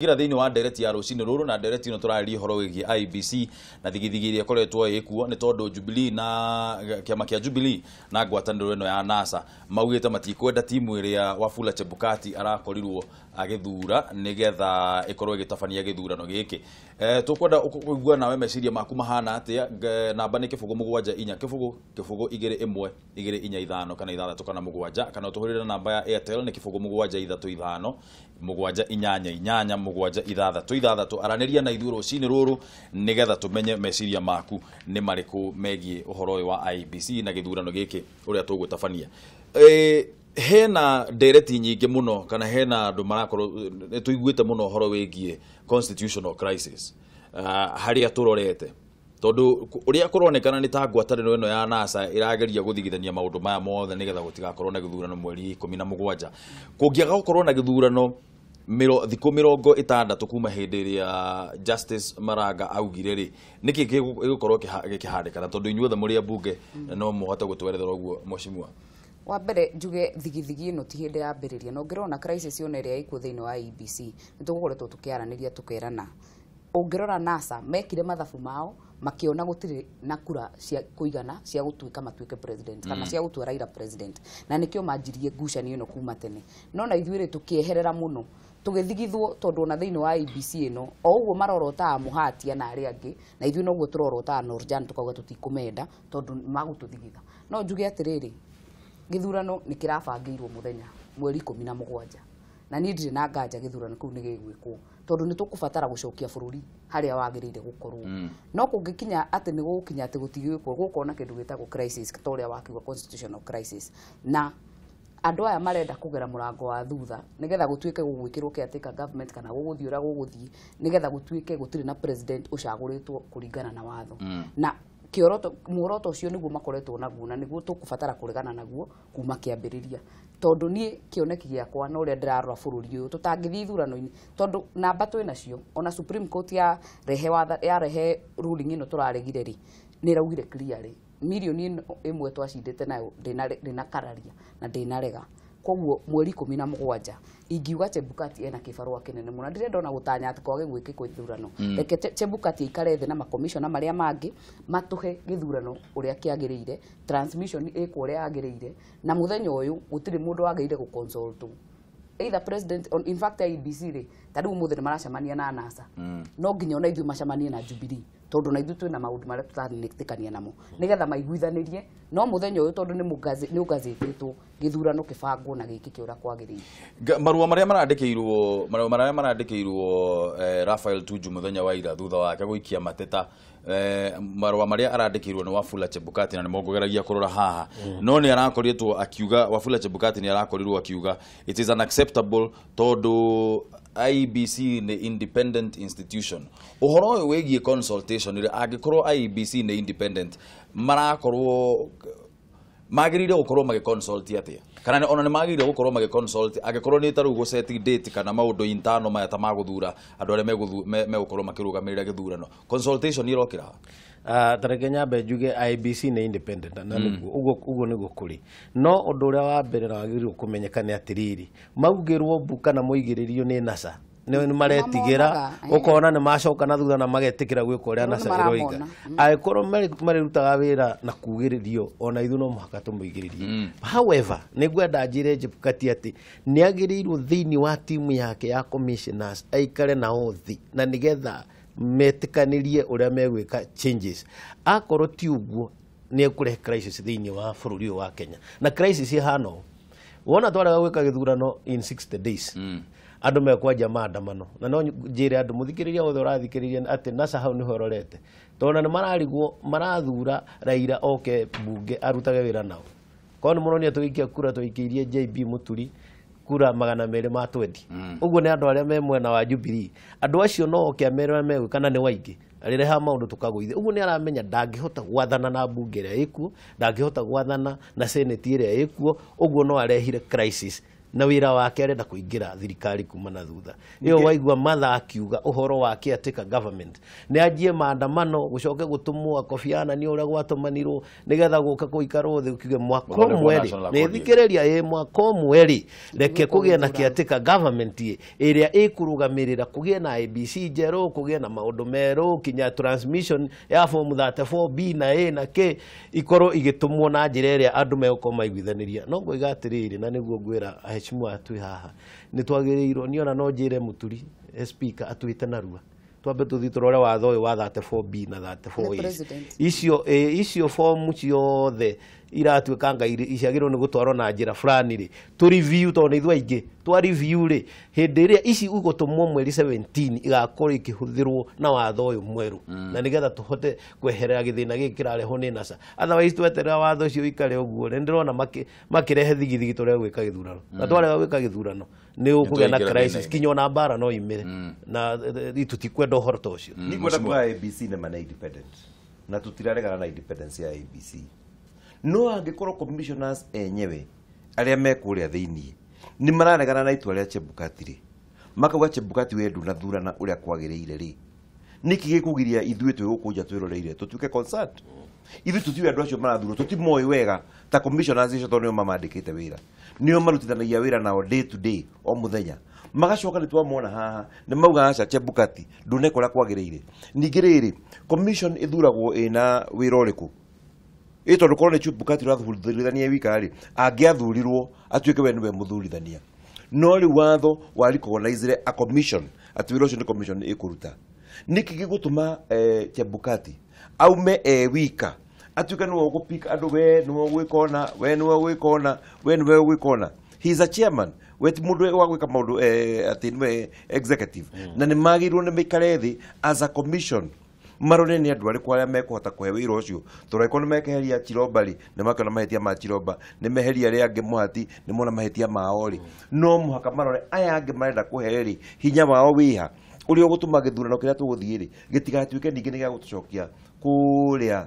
Gira thĩinĩ wa ndereti ya rũcinĩ rũrũ na ndereti ĩno tũrarĩria ũhoro wĩgiĩ IEBC na thigithigi ĩrĩa ĩkoretwo ĩkuo nĩ tondũ Jubilee na kĩama kĩa Jubilee na ngwatanĩro ĩno ya NASA maugĩte matikwenda timu ĩrĩa Wafula Chebukati arakorirwo agĩthura nĩgetha ĩkorwo ĩgĩtabania gĩthurano gĩkĩ. Tũkwenda kũigua nawe meciria maku mahana atĩa. Namba nĩ 0 7 4 0 0 2 1 2 4 5 kana 6 kana 7 kana ũtũhũrĩre namba ya Airtel nĩ 0 7 3 5 7 8 8 7 6 6. Aranĩria na ithuĩ rũcinĩ rũrũ nĩgetha tũmenye meciria maku nĩ marĩkũ megiĩ ũhoro ũyũ wa IEBC na gĩthurano gĩkĩ ũrĩa tũgũtabania. Hena ndereti nyingĩ mũno kana hena andũ marakorwo nĩ tũiguĩte mũno ũhoro wĩgiĩ constitutional crisis harĩa tũrorete tondũ ũrĩa kũronekana nĩ ta ngwatanĩro ĩno ya NASA ĩrageria gũthigithania maũndũ maya mothe nĩgetha gũtigakorwo na gĩthurano mweri 17. Kũngĩaga gũkorwo na gĩthurano thikũ 60 kuma hĩndĩ ĩrĩa Justice Maraga augire rĩ, nĩkĩ gĩgũkorwo gĩkĩhandĩkana tondũ inyuothe mũrĩ ambunge no mũhote gũtwerethera ũguo mheshimiwa? Wa mbere njuge thigithigi ĩno ti hĩndĩ yambĩrĩria na ũngĩrora crisis yona ĩrĩa ĩkuo thĩinĩ wa IEBC nĩ tũgũkoretwo tũkĩaranĩria tũkerana. Ũngĩrora NASA mekire mathabu mao makiona gũtirĩ na kura cia kũigana cia gũtuĩka matuĩke president kana cia gũtua Raila president, na nĩkĩo manjirie ngucanio ĩno kuma tene. No na ithuĩ rĩ tũkĩeherera mũno tũgĩthigithwo tondũ ona thĩinĩ wa IEBC ĩno o ũguo marorotaga Mũhatia na arĩa angĩ na ithuĩ noguo tũrorotaga Norjan tũkauga tũtikũmenda tondũ magũtũthigitha. No njuge atĩrĩrĩ, gĩthurano nĩ kĩrabangĩirwo mũthenya mweri 17 na niĩ ndirĩ na nganja gĩthurano kĩu nĩ gĩgwĩkwo tondũ nĩ tũkũbatara gũcokia bũrũri harĩa wagĩrĩire gũkorwo. No kũngĩkinya atĩ nĩ gũgũkinya atĩ gũtigwĩkwo gũkorwo na kĩndũ gĩtagwo crisis ta ũrĩa wakiuga constitutional crisis, na andũ aya marenda kũgera mũrango wa thutha nĩgetha gũtuĩke gũgwĩkĩrwo caretaker government kana gũgũthiĩ ũrĩa gũgũthiĩ nĩgetha gũtuĩke gũtirĩ na president ũcagũrĩtwo kũringana na watho. Na kĩoroto muoroto ũcio nĩguo makoretwo naguo na nĩguo tũkũbatara kũregana naguo kuma kĩambĩrĩria tondũ niĩ kĩoneki gĩakwa na ũrĩa ndĩrarora bũrũri ũyũ tũtangĩthiĩ ithurano-inĩ tondũ namba twĩ nacio ona Supreme Court ya rehe watha ya rehe ruling ĩno tũraregire rĩ nĩ ĩraugire clearly milioni ĩmwe twacindĩte nayo ndĩnakararia na ndĩnarega. Koguo mweri 17 ingiuga Chebukati ena kĩbarũa kĩnene mũno. Ndirenda ona gũtanya atĩ kwage gwĩkĩkwo ithurano. Reke Chebukati aikare thĩ na makomishona marĩa mangĩ matũhe gĩthurano ũrĩa kĩagĩrĩire, transmission ĩkwo ũrĩa yagĩrĩire, na mũthenya ũyũ gũtirĩ mũndũ wagĩrĩire gũconsultwo either president on, in fact IEBC rĩ ta rĩu ũmũthĩ nĩ maracemania na NASA no nginya ona ithuĩ macemanie na Jubilee tondũ na ithuĩ twĩna maũndũ marĩa tũtanĩtĩkania namo nĩgetha maiguithanĩrie. No mũthenya ũyũ tondũ nĩ ũgazĩtĩtwo gĩthurano kĩbangwo na gĩkĩke ũrĩa kwagĩrĩire. Marũa marĩa marandĩkĩirwo Raphael Tuju mũthenya wa ira thutha wake gũikia mateta, marũa marĩa arandĩkĩirwo nĩ Wafula Chebukati na nĩmo kũrora haha. No nĩ arakoretwo akiuga Wafula Chebukati nĩ arakorirwo akiuga it is unacceptable tondũ IEBC nĩ independent institution. Ũhoro ũyũ wĩgiĩ consultation rĩ, angĩkorwo IEBC nĩ independent marakorwo magĩrĩire gũkorwo magĩconsult atĩa? Kana ona nĩ magĩrĩire gũkorwo magĩconsult angĩkorwo nĩ ta rĩu gũset date kana maũndũ intano maya ta magũthura andũ arĩa megũkorwo makĩrũgamĩrĩra gĩthurano, consultation ĩrokĩra? Ta reke nyambe njuge IEBC nĩ independent na nĩguo ũguo nĩguo kũrĩ. No ũndũ ũrĩa wa mbere na wagĩrĩirwo kũmenyeka nĩ atĩrĩrĩ, maugĩrwo mbu kana moigĩrĩrio nĩ NASA nĩ maretigĩra ũkona nĩ macoka na thutha na magetĩkĩra gwĩka ũrĩa NASA ĩroiga. Angĩkorwo marĩrutaga wĩra na kugĩrĩrio ona ithuĩ no mũhaka tũmũigĩrĩrie. However, nĩ ngwenda njĩre Chebukati atĩ nĩ agĩrĩirwo thĩinĩ wa timu yake ya commissioners aikare nao thĩ na nĩgetha metĩkanĩrie ũrĩa megwĩka changes. Akorwo ti ũguo nĩ ekũrehe crisis thĩinĩ wa bũrũri ũyũ wa Kenya. Na crisis ĩhana ũũ, wona twarega gwĩka gĩthurano in 60 days andũ mekwanja maandamano. Na no njĩre andũ mũthikĩrĩria wothe ũrathikĩrĩria atĩ NASA hau nĩho ĩrorete tondũ nĩ mararigwo marathura Raila oke bunge arutage wĩra nao. Korwo nĩ mũronire tũgĩikia kura tũikĩirie JB Mũturi kura 220. Ũguo nĩ andũ arĩa me mwena wa Jubilee. Andũ acio no oke amere ũrĩa megwĩka na nĩ waingĩ arĩreha maũndũ tũkagũithia. Ũguo nĩ aramenya ndangĩhota gwathana na bunge ĩrĩa ĩkuo, ndangĩhota gwathana na senate ĩrĩa ĩkuo, ũguo no arehire crisis. Na wĩra wake arenda kũingĩra thirikari kuma na thutha. Ĩyo waigua Martha akiuga ũhoro wa caretaker government nĩ anjie maandamano gũcoke gũtũmwo Kofi Annan ũrĩa gwatũmanirwo nĩgetha gũke gũikarwo thĩ ũkiuge mwaka ũmwe rĩ nĩ thikĩrĩria ĩ mwaka ũmwe rĩ reke kũgĩe na caretaker government ĩrĩa ĩkũrũgamĩrĩra kũgĩe na IEBC njerũ, kũgĩe na maũndũ merũ, kinya transmission ya form 34B na A na K ikorwo igĩtũmwo na njĩra ĩrĩa andũ megũkorwo maiguithanĩria. No ngoiga atĩrĩrĩ, na nĩguo ngwĩra aheshimiwa twĩ haha nĩ twagĩrĩirwo niĩ ona no njĩre Mũturi speaker atwĩte narua twambe tũthiĩ tũrore watho ũyũ wa 34B na 34A icio icio fomu ciothe iratuĩka nga iciagĩrĩirwo nĩ gũtwarwo na njĩra fulani rĩ tũ review tondũ nĩ ithuĩ aingĩ twa review rĩ hĩndĩ ĩrĩa ici igũtũmwo mweri 17 igakorwo ikĩhũthĩrwo na watho ũyũ mwerũ na nĩgetha tũhote kweherera gĩthĩna gĩkĩ kĩrarehwo nĩ NASA. Otherwise tweterera watho ũcio ũikare ũguo nĩ ndĩrona makĩrehe thigithigi tũrege gwĩka gĩthurano na twarega gwĩka gĩthurano nĩ ũkũgĩa na crisis kinya ona mbara no imĩre na tũtikwenda ũhoro ta ũcio. Nĩ ngwenda kuga IEBC nĩ ma nĩ independent na tũtiraregana na independence ya IEBC, no angĩkorwo commissioners enyewe arĩa me kũrĩa thĩiniĩ nĩ mararegana na itua rĩa Chebukati rĩ, makauga Chebukati we ndunathurana ũrĩa kwagĩrĩire rĩ, nĩkĩ gĩkũgiria ithuĩ twĩ gũkũ nja twĩroreire tũtuĩke concerned? Ithuĩ tũtiũĩ andũ acio marathurwo, tũtimoĩ wega ta commissioners acio tondũ nĩo mamandĩkĩte wĩra, nĩo marutithanagia wĩra nao day to day o mũthenya, magacoka nĩ twamona haha nĩ mauga aca Chebukati nduneka ũrĩa kwagĩrĩire. Ningĩ rĩrĩ, commission ĩthuragwo ĩna wĩra ũrĩkũ? Ĩ tondũ korwo nĩ Chebukati ũrathurithania wika rĩ, angĩathurirwo atuĩke we nĩwe mũthurithania, no rĩu watho wa recognize a commission atĩ wĩra ũcio nĩ commission ĩkũruta. Nĩkĩ gĩgũtũma Chebukati aume e wika atuĩke nĩwe ũgũpick andũ, we nĩwe ũgwĩka ũna, we nĩwe ũgwĩka ũna, we nĩwe ũgwĩka ũna? He is a chairman, we ti mũndũ wa gwĩka maũndũ atĩ nĩwe executive, na nĩ magĩrĩirwo nĩ maikare thĩ as a commission marore nĩ andũ arĩkũ arĩa mekũhota kũhe wĩra ũcio, tondũ angĩkorwo nĩ mekeheria Chiromba rĩ, nĩ makĩona mahĩtia ma Chiromba, nĩ meheria arĩa angĩ Mũhati, nĩ mona mahĩtia mao rĩ, no mũhaka marore aya angĩ marenda kũhe rĩ, hinya wao wĩha ũrĩa ũgũtũma gĩthurano kĩrĩa tũgũthiĩ rĩ gĩtigatuĩke ningĩ nĩ gĩa gũtũcokia kũrĩa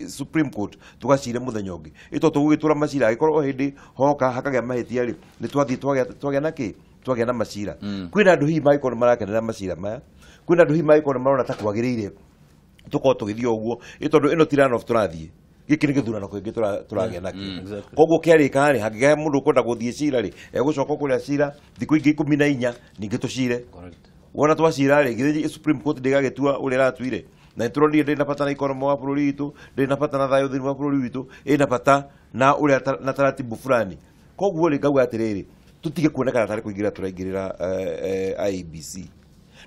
Supreme Court tũgacire mũthenya ũngĩ. Ĩ tondũ tũgũgĩtũra macira angĩkorwo o hĩndĩ hoka hakagĩa mahĩtia rĩ, nĩ twathiĩ twagĩa na kĩ, twagĩa na macira. Kwĩna andũ hihi mangĩkorwo nĩ marakenera macira maya, kwĩna andũ hihi mangĩkorwo nĩ marona ta kwagĩrĩire tũkorwo tũgĩthiĩ ũguo, ĩ tondũ ĩno ti runoff tũrathiĩ, gĩkĩ nĩ gĩthurano kĩngĩ tũragĩa nakĩo. Koguo kĩarĩka rĩ, hangĩgĩa mũndũ ũkwenda gũthiĩ cira rĩ, egũcoka kũrĩa cira thikũ ingĩ 14 ningĩ tũcire. Wona twacira rĩ, githĩ Supreme Court ndĩgagĩtua ũrĩa ĩratuire? Na nĩ tũronire ndĩrĩ na bata na economy wa bũrũri witũ, ndĩrĩ na bata na thayũ thĩinĩ wa bũrũri witũ, ĩna bata na ũrĩa na taratibu fulani. Koguo rĩ, ngauga atĩrĩrĩ, tũtige kuonekana tarĩ kũingĩrĩra tũraingĩrĩra IEBC.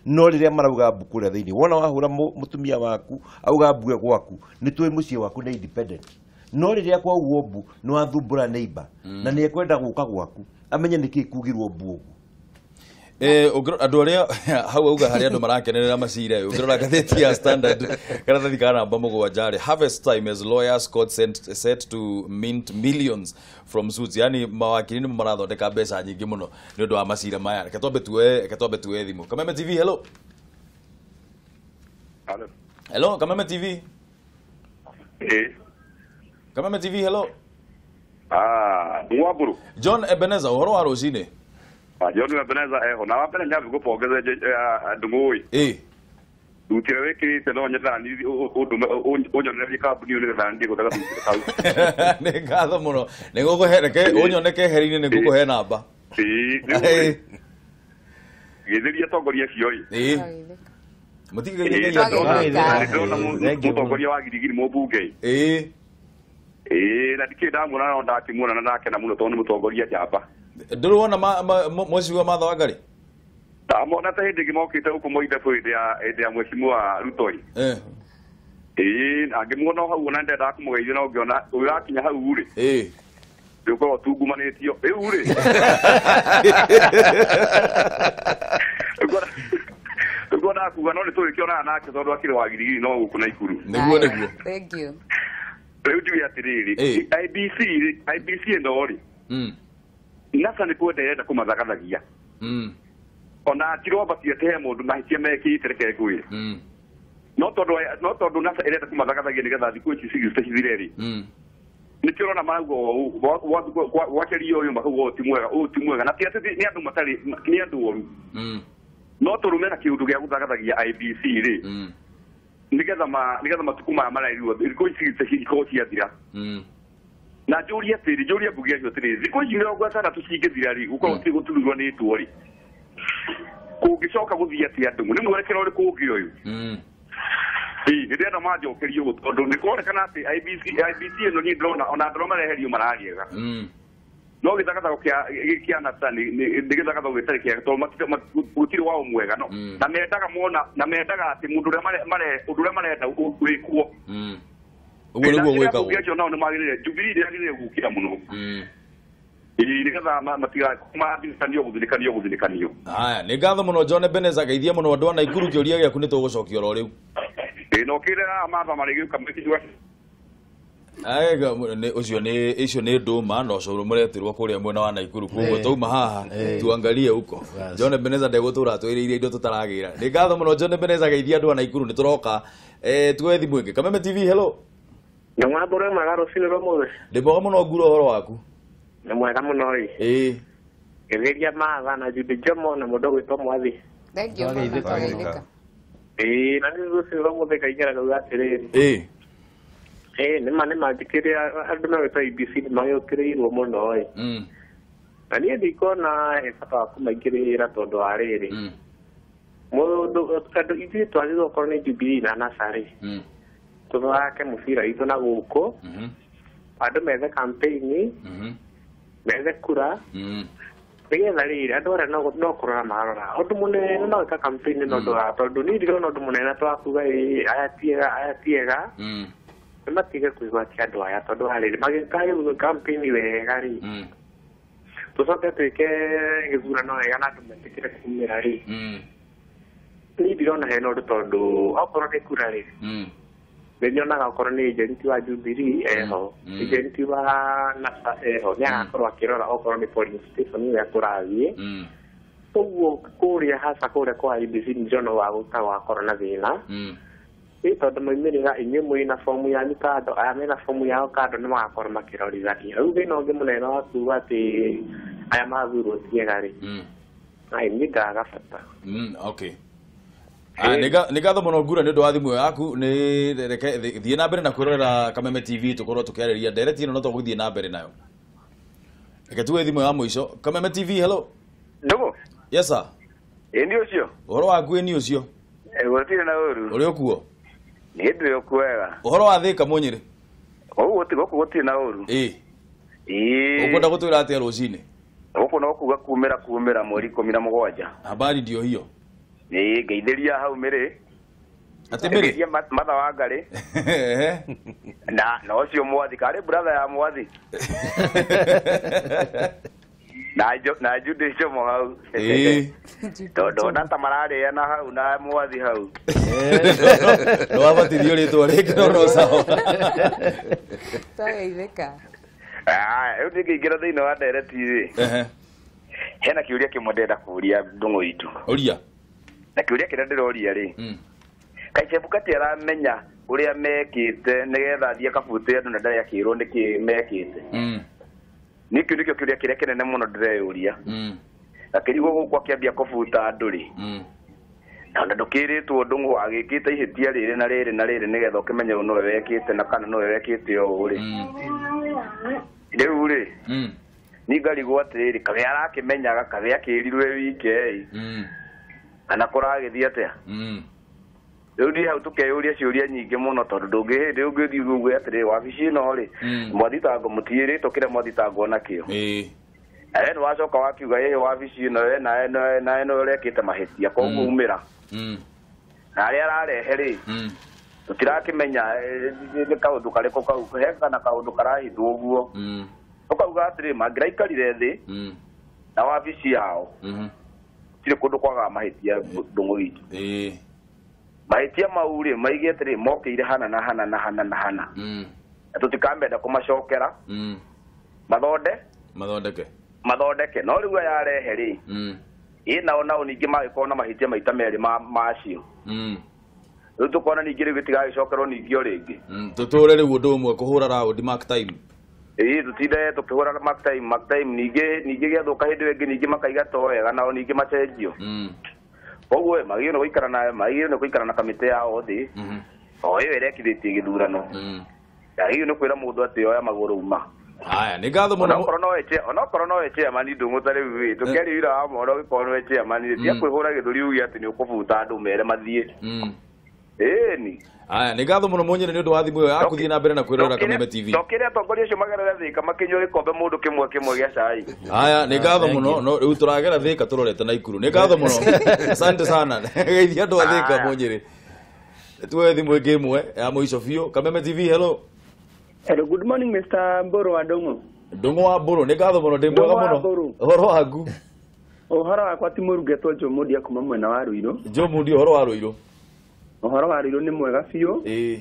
No rĩrĩa marauga mbu kũrĩa thĩinĩ, wona wahũra mũtumia waku auga mbu gwaku, nĩ tũĩ mũciĩ waku nĩ independent. No rĩrĩa kwaugwo mbu nĩ wathumbũra neighbor na nĩ ekwenda gũka gwaku amenye nĩkĩ kugirwo mbu ũguo. Andũ arĩa hau auga harĩa andũ marakenerera macira ũngĩrora ngathĩti ya Standard karatathi ka namba 7 rĩ, harvest time as lawyers court set to mint millions from suits, yani mawakiri nĩmo marathondeka mbeca nyingĩ mũno nĩ ũndũ wa macira maya. Reke twambe tuoe thimũ. Kameme TV, hello. Hello. Hello, Kameme TV. Kameme TV, hello. Mwaburu. John Ebenezer, ũhoro wa rũcinĩ? John Ebenezer eho na wapenda nyavi gupongeza ndungui dutire wikirite no nyenda ni unyonererie kambuni ni getha ndi gutega kau. Nĩ ngatho mũno, nĩ ngũkũhe, reke ũnyone keheri-inĩ nĩ ngũkũhe namba. Gĩthĩria atongoria acio ĩ. Mũtigĩrĩria ndĩrona mũtongoria wa Girigiri mũmbunge na ndikĩrĩ ndamuona no ndakĩmuona na ndakena mũno tondũ nĩ mũtongoria njamba. Ndũrĩ wona mũciĩ wa Martha Wangari? Ndamona ta hĩndĩ ĩngĩ mokĩte gũkũ Moi Depot hĩndĩ ya mheshimiwa Ruto. Angĩmuona o hau ona ndendaga kũmũgeithia no ngĩona ũrakinya hau rĩ, nĩũkorwo ũtungumanĩtio rĩu rĩ. Ũguo ndakuga no nĩ tũrĩkĩonaga nake tondũ akĩrĩ wa Girigiri no gũkũ Naikuru. Nĩguo nĩguo. Thank you. Rĩu njuge atĩrĩrĩ, IEBC rĩ, IEBC ĩno rĩ, NASA nĩ kwenda ĩrenda kũmathagathagia. Ona Chiromba ti atĩ he mũndũ mahĩtia mekĩte, reke ngwĩre. No tondũ NASA ĩrenda kũmathagathagia nĩgetha thikũ ici cithire rĩ, Nĩkĩo ũrona marauga ũũ gwakerio ũyũ makauga ũyũ ti mwega, ũyũ ti mwega, na ti atĩ nĩ andũ matarĩ, nĩ andũ oru. No tũrũme na kĩũndũ gĩa gũthagathagia IEBC rĩ, nĩgetha matukũ maya mararirwo thikũ ici ikorwo ciathira. Na njũrie atĩrĩ, njũrie mbunge acio atĩrĩ, thikũ ici 60 cingĩthira rĩ, gũkorwo gũtuthũranĩtwo rĩ, kũngĩcoka gũthiĩ atĩa andũ? Nĩ mwerekero ũrĩkũ ũngĩ ũyũ? Ĩĩ, nĩ ndĩrenda manjokerie ũguo tondũ nĩ kũronekana atĩ IEBC ĩno niĩ ndĩrona ona andũ arĩa mareherio mararĩega. No gĩthagathago kĩa NASA nĩ gĩthagathago gĩtarĩ kĩega tondũ gũtirĩ wao mwega, no. Na mendaga mona, na mendaga atĩ mũndũ ũrĩa ũndũ ũrĩa marenda wĩkwo. Ũguo nĩguo gwĩkagwo. Mbunge acio nao nĩ magĩrĩire, Jubilee nĩ yagĩrĩire gũkĩra mũno. Ĩĩ, nĩgetha matigamathinĩkanio gũthinĩkanio gũthinĩkanio. Haya, nĩ ngatho mũno John Ebenezer, geithia mũno andũ a Naikuru, kĩũria gĩaku nĩ tũgũcokia oro rĩu. Ĩĩ, na ũkĩre haha mathaa marĩgĩũka mekĩnyua. Ũcio nĩ icio nĩ ndũma na ũcũrũ mũretirwo kũrĩa mwena wa Naikuru, koguo twauma haha tuangalie huko. John Ebenezer ndegũtũra twĩrĩire indo tũtaragĩra. Nĩ ngatho mũno John Ebenezer, geithia andũ a Naikuru, nĩ tũroka tuoe thimũ ĩngĩ. Kameme TV, hello. Nĩ mwambũre mwega rũcinĩ rwa ũmũthĩ. Ndĩ mwega mũno, ngura ũhoro waku? Nĩ mwega mũno ĩ. Ĩĩ. Geithĩria Matha na Judy Jomo na mũndũ ũgwĩtwo Mwathi. Thank you, Matha, twageithĩka. Ĩĩ, na nĩ rũcinĩ rwa ũmũthĩ ngaingĩra ngauga atĩrĩrĩ. Ĩĩ. Ĩĩ, nĩ ma njĩkĩre andũ megwĩtwo IEBC nĩ magĩũkĩrĩirwo mũno ĩ. Na niĩ ndikuona he bata wa kũmaingĩrĩra tondũ wa rĩrĩ. Mũndũ andũ ithuĩ twagĩrĩirwo gũkorwo nĩ Jubilee na NASA rĩ. Tũthake mũbira witũ na gũkũ. Andũ methe campaign, methe kura. Nĩgetha rĩrĩ andũ arĩa no kũrora marora. Ũndũ mũnene no gwĩka campaign nĩ ũndũ wa tondũ niĩ ndirona ũndũ mũnene twakuga ĩĩ aya tiega, aya tiega. Nĩ matige kwĩgwatia andũ aya tondũ wa rĩrĩ magĩka campaign wega rĩ. Tũcoke twĩke gĩthurano wega na andũ metĩkĩre kumĩra rĩ. Niĩ ndirona hena ũndũ tondũ okorwo nĩ kura rĩ. Nĩ nyonaga okorwo nĩ agent wa Jubilee eho, agent wa NASA eho, nĩ agakorwo akĩrora okorwo nĩ polling station ũrĩa kũrathiĩ. Ũguo kũrĩa hasa kũrĩa kwa IEBC nĩ ndĩrona wa gũka wakorwo na thĩna. Ĩ tondũ maumĩrĩra inyuĩ mwĩna fomu yanyu kando, aya mena fomu yao kando nĩ magakorwo makĩrorithania. Rĩu thĩna ũngĩ mũnene wa kuga atĩ aya mathurwo ti ega rĩ. Ai, niĩ ngaga bata. Okay. Nĩ ngatho mũno ngura nĩ ũndũ wa thimũ ĩyo yaku, nĩ reke thiĩ na mbere na kwĩrorera Kameme TV tũkorwo tũkĩarĩria ndereti ĩno no tũgũthiĩ na mbere nayo. Reke tuoe thimũ ya mũico. Kameme TV, hello. Ndugu. Yes sir. Ĩ nĩ ũcio? Ũhoro waku ĩ nĩ ũcio? Gũtirĩ na ũru. Ũrĩ ũkuo? Nĩ ndĩ ũkuo wega. Ũhoro wa Thĩka Mũnyĩrĩ? Ũguo gũkũ gũtirĩ na ũru. Ĩ. Ĩ. Ũkwenda gũtwĩra atĩa rũcinĩ? Gũkũ no kuga kumĩra mweri 17. Habari ndio hiyo. Ĩ, ngeithĩria hau Mĩrĩ. Atĩ Mĩrĩ? Ngeithĩria Matha wa Ngarĩ. Na ũcio Mwathi, karĩ brother ya Mwathi. Na Judy Jomo hau. Ĩ. Tondũ ona ta mararĩana hau na Mwathi hau. Nĩ wabatithio rĩtwa rĩngĩ no no sawa. Twageithĩka. Rĩu ndingĩingĩra thĩinĩ wa ndereti rĩ. Hena kĩũria kĩmwe ndĩrenda kũũria ndũng'ũ itũ. Ũria. Na kĩũria kĩrĩa ndĩroria rĩ. Kaĩ Chebukati aramenya ũrĩa mekĩte nĩgetha athiĩ akabute andũ na ndarĩ akĩrwo nĩkĩ mekĩte. Nĩ kĩu nĩkĩo kĩũria kĩrĩa kĩnene mũno ndĩreyũria. Akĩrigwo gũkũ akĩambia kũbuta andũ rĩ. Na ona ndũkĩrĩtwo ndũng'ũ agĩkĩte ihĩtia rĩrĩ na rĩrĩ na rĩrĩ nĩgetha ũkĩmenye ũyũ nĩwe wekĩte na kana nĩwe wekĩte ũũ rĩ. Rĩu rĩ. Niĩ ngarigwo atĩrĩrĩ, kaĩ arakĩmenyaga kaĩ akĩrirwe wike ĩ. Kana kũragĩthiĩ atĩa? Rĩu niĩ hau tũkeyũria ciũria nyingĩ mũno tondũ ndũngĩ hĩndĩ ũngĩthiĩ uge atĩrĩrĩ wabici ĩno rĩ, mwathitango mũtiĩrĩtwo kĩrĩa mwathitangwo nakĩo. Na we nĩwacoka wakiuga ĩĩ wabici ĩno we nawe nĩwe ũrekĩte mahĩtia koguo umĩra. Na arĩa ararehe rĩ, tũtirakĩmenya nĩ kaũndũ karĩkũ kau, he kana kaũndũ karahithwo ũguo. Ũkauga atĩrĩrĩ mangĩraikarire thĩ na wabici yao, gũtirĩ kũndũ kwagaga mahĩtia ndũng'ũ witũ. Mahĩtia mau rĩ maige atĩrĩ mokĩire hana na hana na hana na hana. Na tũtikamenda kũmacokera. Mathondeke. No rĩu aya arehe rĩ, ĩ nao nao ningĩ magĩkorwo na mahĩtia maita merĩ macio. Rĩu tũkona ningĩ rĩu gĩtigagĩcokerwo ningĩ o rĩngĩ. Tũtũre rĩu ũndũ ũmwe kũhũra round mark time. Ĩĩ tutinde tukĩhũra mark time ningĩ gĩathũka hĩndĩ ĩngĩ ningĩ makaiga to wega nao ningĩ macenjio. Koguo magĩrĩirwo gũikara na magĩrĩirwo gũikara na kamĩtĩ yao thĩ. O ĩyo ĩrekithĩtie gĩthurano. Yagĩrĩirwo nĩ kwĩra mũndũ atĩ oya magũrũ uma. Haya, nĩ ngatho mũno. Onokorwo no we chairman Ndung'u ta rĩu ĩ tũkĩaria wĩra wa mohoro ũgĩkorwo nĩwe chairman rĩ tiga kwĩhũra gĩthũri uge atĩ nĩ ũkũbuta andũ mere mathiĩ. Ĩni. Haya, nĩ ngatho mũno Mũnyĩrĩ nĩ ũndũ wa thimũ ĩyo ya kũthiĩ na mbere na kwĩrorera Kameme TV. Tokĩrĩa atongoria acio magerere Thĩka makĩnyua gĩkombe mũndũ kĩmwe kĩmwe gĩa cai. Haya, nĩ ngatho mũno. No rĩu tũragera Thĩka tũrorete Naikuru. Nĩ ngatho mũno. Asante sana. Geithia andũ a Thĩka Mũnyĩrĩ. Tuoe thimũ ĩngĩ ĩmwe ya mũico biũ. Kameme TV, hello. Hello, good morning Mr. Mburu wa Ndung'u. Ndung'u wa Mburu, nĩ ngatho mũno, ndĩ mwega mũno. Ũhoro waku? Ũhoro wakwa ti mũrugetwo Joe Mundia kuma mwena wa Ruiru. Joe Mundia, ũhoro wa Ruiru? Ũhoro wa Ruiru nĩ mwega biũ. Ĩĩ.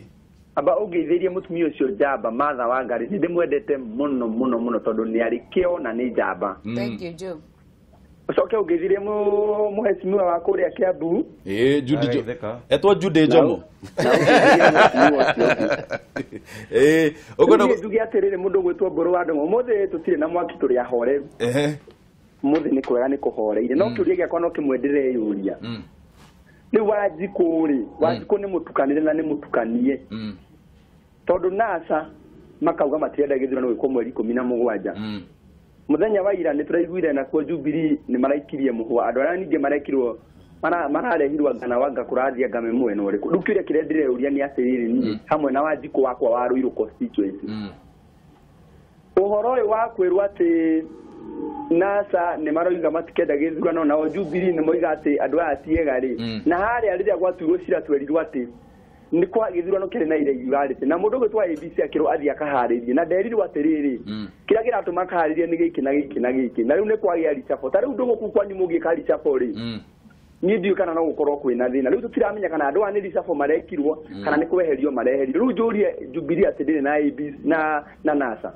Amba ũngeithĩrie mũtumia ũcio njamba Martha Wangari, nĩ ndĩmwendete mũno mũno mũno tondũ nĩ arĩ kĩo na nĩ njamba. Thank you Joe. Ũcoke ũngeithĩrie mũhecimiwa wa kũrĩa Kiambu. Ĩĩ, Judy Jo. Etwo Judy Njomo. Ĩĩ, ũkwenda njuge atĩrĩrĩ mũndũ ũgwĩtwo Mbũrũ wa Ndung'u, ũmũthĩ tũtirĩ na mwaki tũrĩ ahoreru. Ũmũthĩ nĩ kwega nĩ kũhoreire. No kĩũria gĩakwa no kĩmwe ndĩreyũria. Rĩu Wanjikũ rĩ, Wanjikũ nĩ mũtukanĩre na nĩ mũtukanie. Tondũ NASA makauga matirenda gĩthurano gwĩkwo mweri 17. Mũthenya wa ira nĩ tũraiguire nakuo Jubilee nĩ maraikirie mũhwa andũ arĩa ningĩ marekirwo mararehirwo anga na wanga kũrathia ngame mwena ũrĩkũ. Rĩu kĩũria kĩrĩa ndĩreyũria nĩ atĩrĩrĩ niĩ hamwe na Wanjikũ wakwa wa Ruiru constituency. Ũhoro ũyũ wa kwĩrwo atĩ NASA nĩ maroiga matikenda gĩthurano nao Jubilee nĩ moiga atĩ andũ aya ti ega rĩ. Na harĩa rĩrĩa gwatuirwo cira twerirwo atĩ nĩ kwa gĩthurano kĩarĩ na irregularity na mũndũ ũgwĩtwo ABC akĩrwo athiĩ akaharĩrie na nderirwo atĩrĩrĩ kĩrĩa kĩratũma akaharĩrie nĩ gĩkĩ na gĩkĩ na gĩkĩ na rĩu nĩ kwagĩa reshuffle. Ta rĩu Ndung'u kũu kwanyu mũngĩka reshuffle rĩ niĩ ndiũĩ kana no gũkorwo kwĩna thĩna. Rĩu tũtiramenya kana andũ aya nĩ reshuffle marekirwo kana nĩ kweherio mareherio. Rĩu njũrie Jubilee atĩ ndĩrĩ na ABC na NASA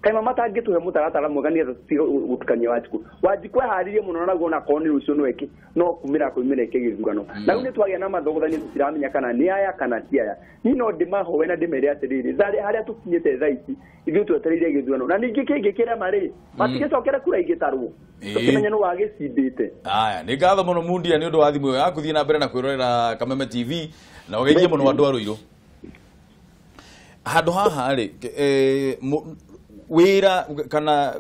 kaima matangĩtũhe mũtaratara mwega nĩgetha tũtige gũtukania Wanjikũ. Wanjikũ eharĩrie mũno naguo onakorwo nĩ rũciũ no eke no kumĩra kumĩra eke gĩthurano. Na rĩu nĩ twagĩa na mathogothanio tũtiramenya kana nĩ aya kana ti aya. Niĩ no ndĩmahoe na ndĩmere atĩrĩrĩ harĩa tũkinyĩte thaa ici ithuĩ twetereire gĩthurano na ningĩ kĩngĩ kĩrema rĩ matigĩcokere kura igĩtarwo tũkĩmenya nĩ wagĩcindĩte. Haya, nĩ ngatho mũno Mundia nĩ ũndũ wa thimũ ĩyo ya kũthiĩ na mbere na kwĩrorera Kameme TV na ũgeithie mũno andũ a Ruiru. Handũ haha rĩ wira kana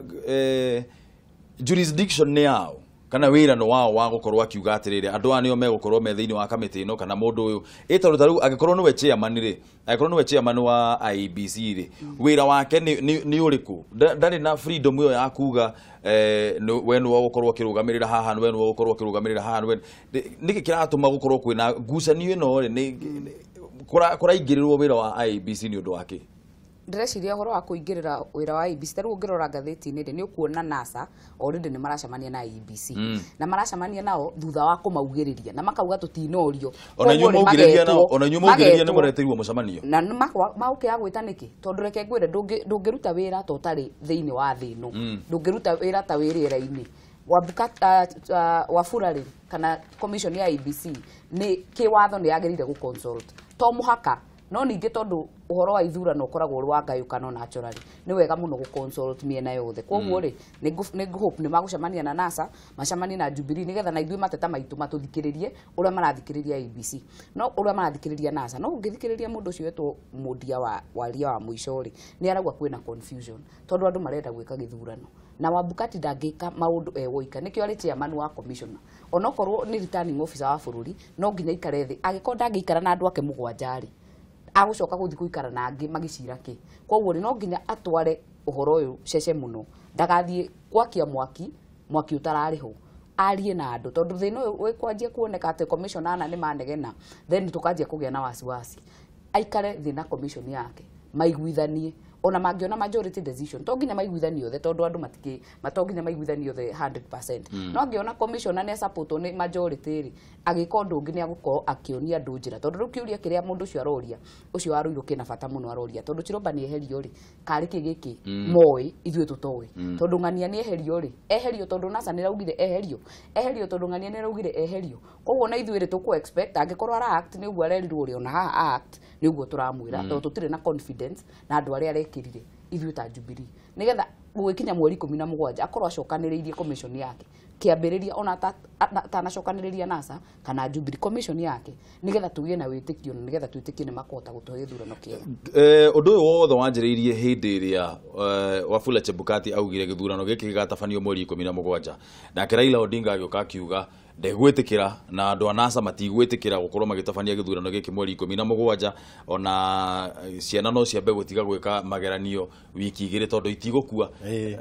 jurisdiction nĩ yao kana wira no wao wa gũkorwo akiuga atĩrĩrĩ andũ aya nĩo megũkorwo me thĩinĩ wa kamĩtĩ ĩno kana mũndũ ũyũ ĩ tondũ ta rĩu angĩkorwo nĩwe chairman rĩ, angĩkorwo nĩwe chairman wa IEBC rĩ, wĩra wake nĩ ũrĩkũ? Ndarĩ na freedom ĩyo ya kuga we nĩwe ũgũkorwo ũkĩrũgamĩrĩra haha, we nĩwe ũgũkorwo ũkĩrũgamĩrĩra haha, nĩkĩ kĩratũma gũkorwo kwĩna ngucanio ĩno rĩ, kũraingĩrĩrwo wĩra wa IEBC nĩ ũndũ wa kĩ? Ndĩreciria ũhoro wa kũingĩrĩra wĩra wa IEBC ta rĩu ũngĩrora ngathĩti-inĩ rĩ nĩ ũkuona NASA already nĩ maracemania na IEBC na maracemania nao thutha wa kũmaugĩrĩria na makauga tũtinorio. Ona inyuĩ maugĩrĩria nao, ona inyuĩ maugĩrĩria nĩ mũreteirwo mũcemanio na maũkĩaga gwĩta nĩkĩ? Tondũ reke ngwĩre ndũngĩruta wĩra ta ũtarĩ thĩinĩ wa thĩ ĩno, ndũngĩruta wĩra ta wĩ rĩera-inĩ. Wafula rĩ kana commission ya IEBC nĩ kĩwatho nĩ yagĩrĩire gũ consult to mũhaka no ningĩ tondũ ũhoro wa ithurano ũkoragwo ũrĩ wa ngayũkano naturally nĩ wega mũno gũ consult mĩena yothe. Koguo rĩ nĩ hope nĩ magũcemania na NASA macemanie na Jubilee nĩgetha na ithuĩ mateta maitũ matũthikĩrĩrie ũrĩa marathikĩrĩria IEBC no ũrĩa marathikĩrĩria NASA. No ũngĩthikĩrĩria mũndũ ũcio wetwo Mundia wa waria wa mũico rĩ nĩ arauga kwĩna confusion tondũ andũ marenda gwĩka gĩthurano na Wabukati ndangĩka maũndũ e woika nĩkĩo arĩ chairman wa commissioner onokorwo nĩ returning officer wa bũrũri no nginya aikare thĩ angĩkorwo ndangĩikara na andũ ake mũgwanja rĩ agũcoka gũthiĩ gũikara na angĩ magĩcira kĩ. Koguo rĩ no nginya atware ũhoro ũyũ cece mũno ndagathiĩ gwakia mwaki mwaki ũtararĩ ho arie na andũ tondũ thĩna ũyũ wĩkwanjia kuoneka atĩ commissioner ana nĩ manegena then tũkanjia kũgĩa na wasiwasi. Aikare thĩ na commission yake maiguithanie ona mangiona majority decision to nginya maiguithanie othe tondũ andũ matikĩ to nginya maiguithanie othe 100% no angiona commissioner nĩ support nĩ majority rĩ agĩka ũndũ ũngĩ nĩ agũkorwo akĩonia andũ njĩra tondũ rĩu kĩũria kĩrĩa mũndũ ũcio aroria ũcio wa Ruiru kĩna bata mũno aroria tondũ Chiromba nĩ eherio rĩ karĩ kĩ gĩkĩ moĩ ithuĩ tũtoĩ tondũ ng'ania nĩ eherio rĩ eherio tondũ NASA nĩ raugire eherio eherio tondũ ng'ania nĩ raugire eherio koguo na ithuĩ rĩ tũkũ expect angĩkorwo ara act nĩ ũguo arerirwo rĩ ona haha act nĩ ũguo tũramwĩra tondũ tũtirĩ na confidence na andũ arĩa arekĩrire Ithuĩ ta Jubilee nĩgetha gũgĩkinya mweri 17 akorwo acokanĩrĩirie commission yake kĩambĩrĩria ona atanacokanĩrĩria NASA kana Jubilee commission yake nĩgetha tũgĩe na wĩtĩkio na nĩgetha twĩtĩkie nĩ makũhota gũtũhe gĩthurano kĩega. Ũndũ ũyũ wothe wanjĩrĩirie hĩndĩ ĩrĩa Wafula Chebukati augire gĩthurano gĩkĩ gĩgatabanio mweri 17 nake Raila Odinga agĩũka akiuga ndegwĩtĩkĩra na andũ a NASA matigwĩtĩkĩra gũkorwo magĩtabania gĩthurano gĩkĩ mweri 17 ona ciana no ciambe gũtiga gwĩka mageranio wiki 2 tondũ itigũkua.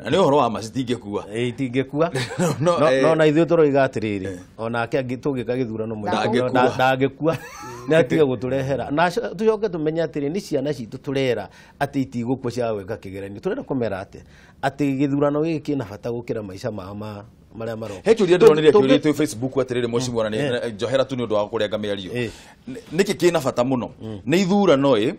Na nĩ ũhoro wa ma citingĩkua. Itingĩkua. No na ithuĩ tũroiga atĩrĩrĩ onake tũngĩka gĩthurano mweri ndangĩkua nĩ atige gũtũrehera na tũcoke tũmenye atĩrĩ nĩ ciana citũ tũrera atĩ itigũkua cia gwĩka kĩgeranio. Tũrenda kũmera atĩ gĩthurano gĩkĩ kĩna bata gũkĩra maica mao ma maria maroka. He kĩũria ndĩronire kĩũria twĩ Facebook atĩrĩrĩ mheshimiwa na njohera tu nĩ ũndũ wa kũrenga mĩario. Nĩkĩ kĩna bata mũno? Nĩ ithurano ĩ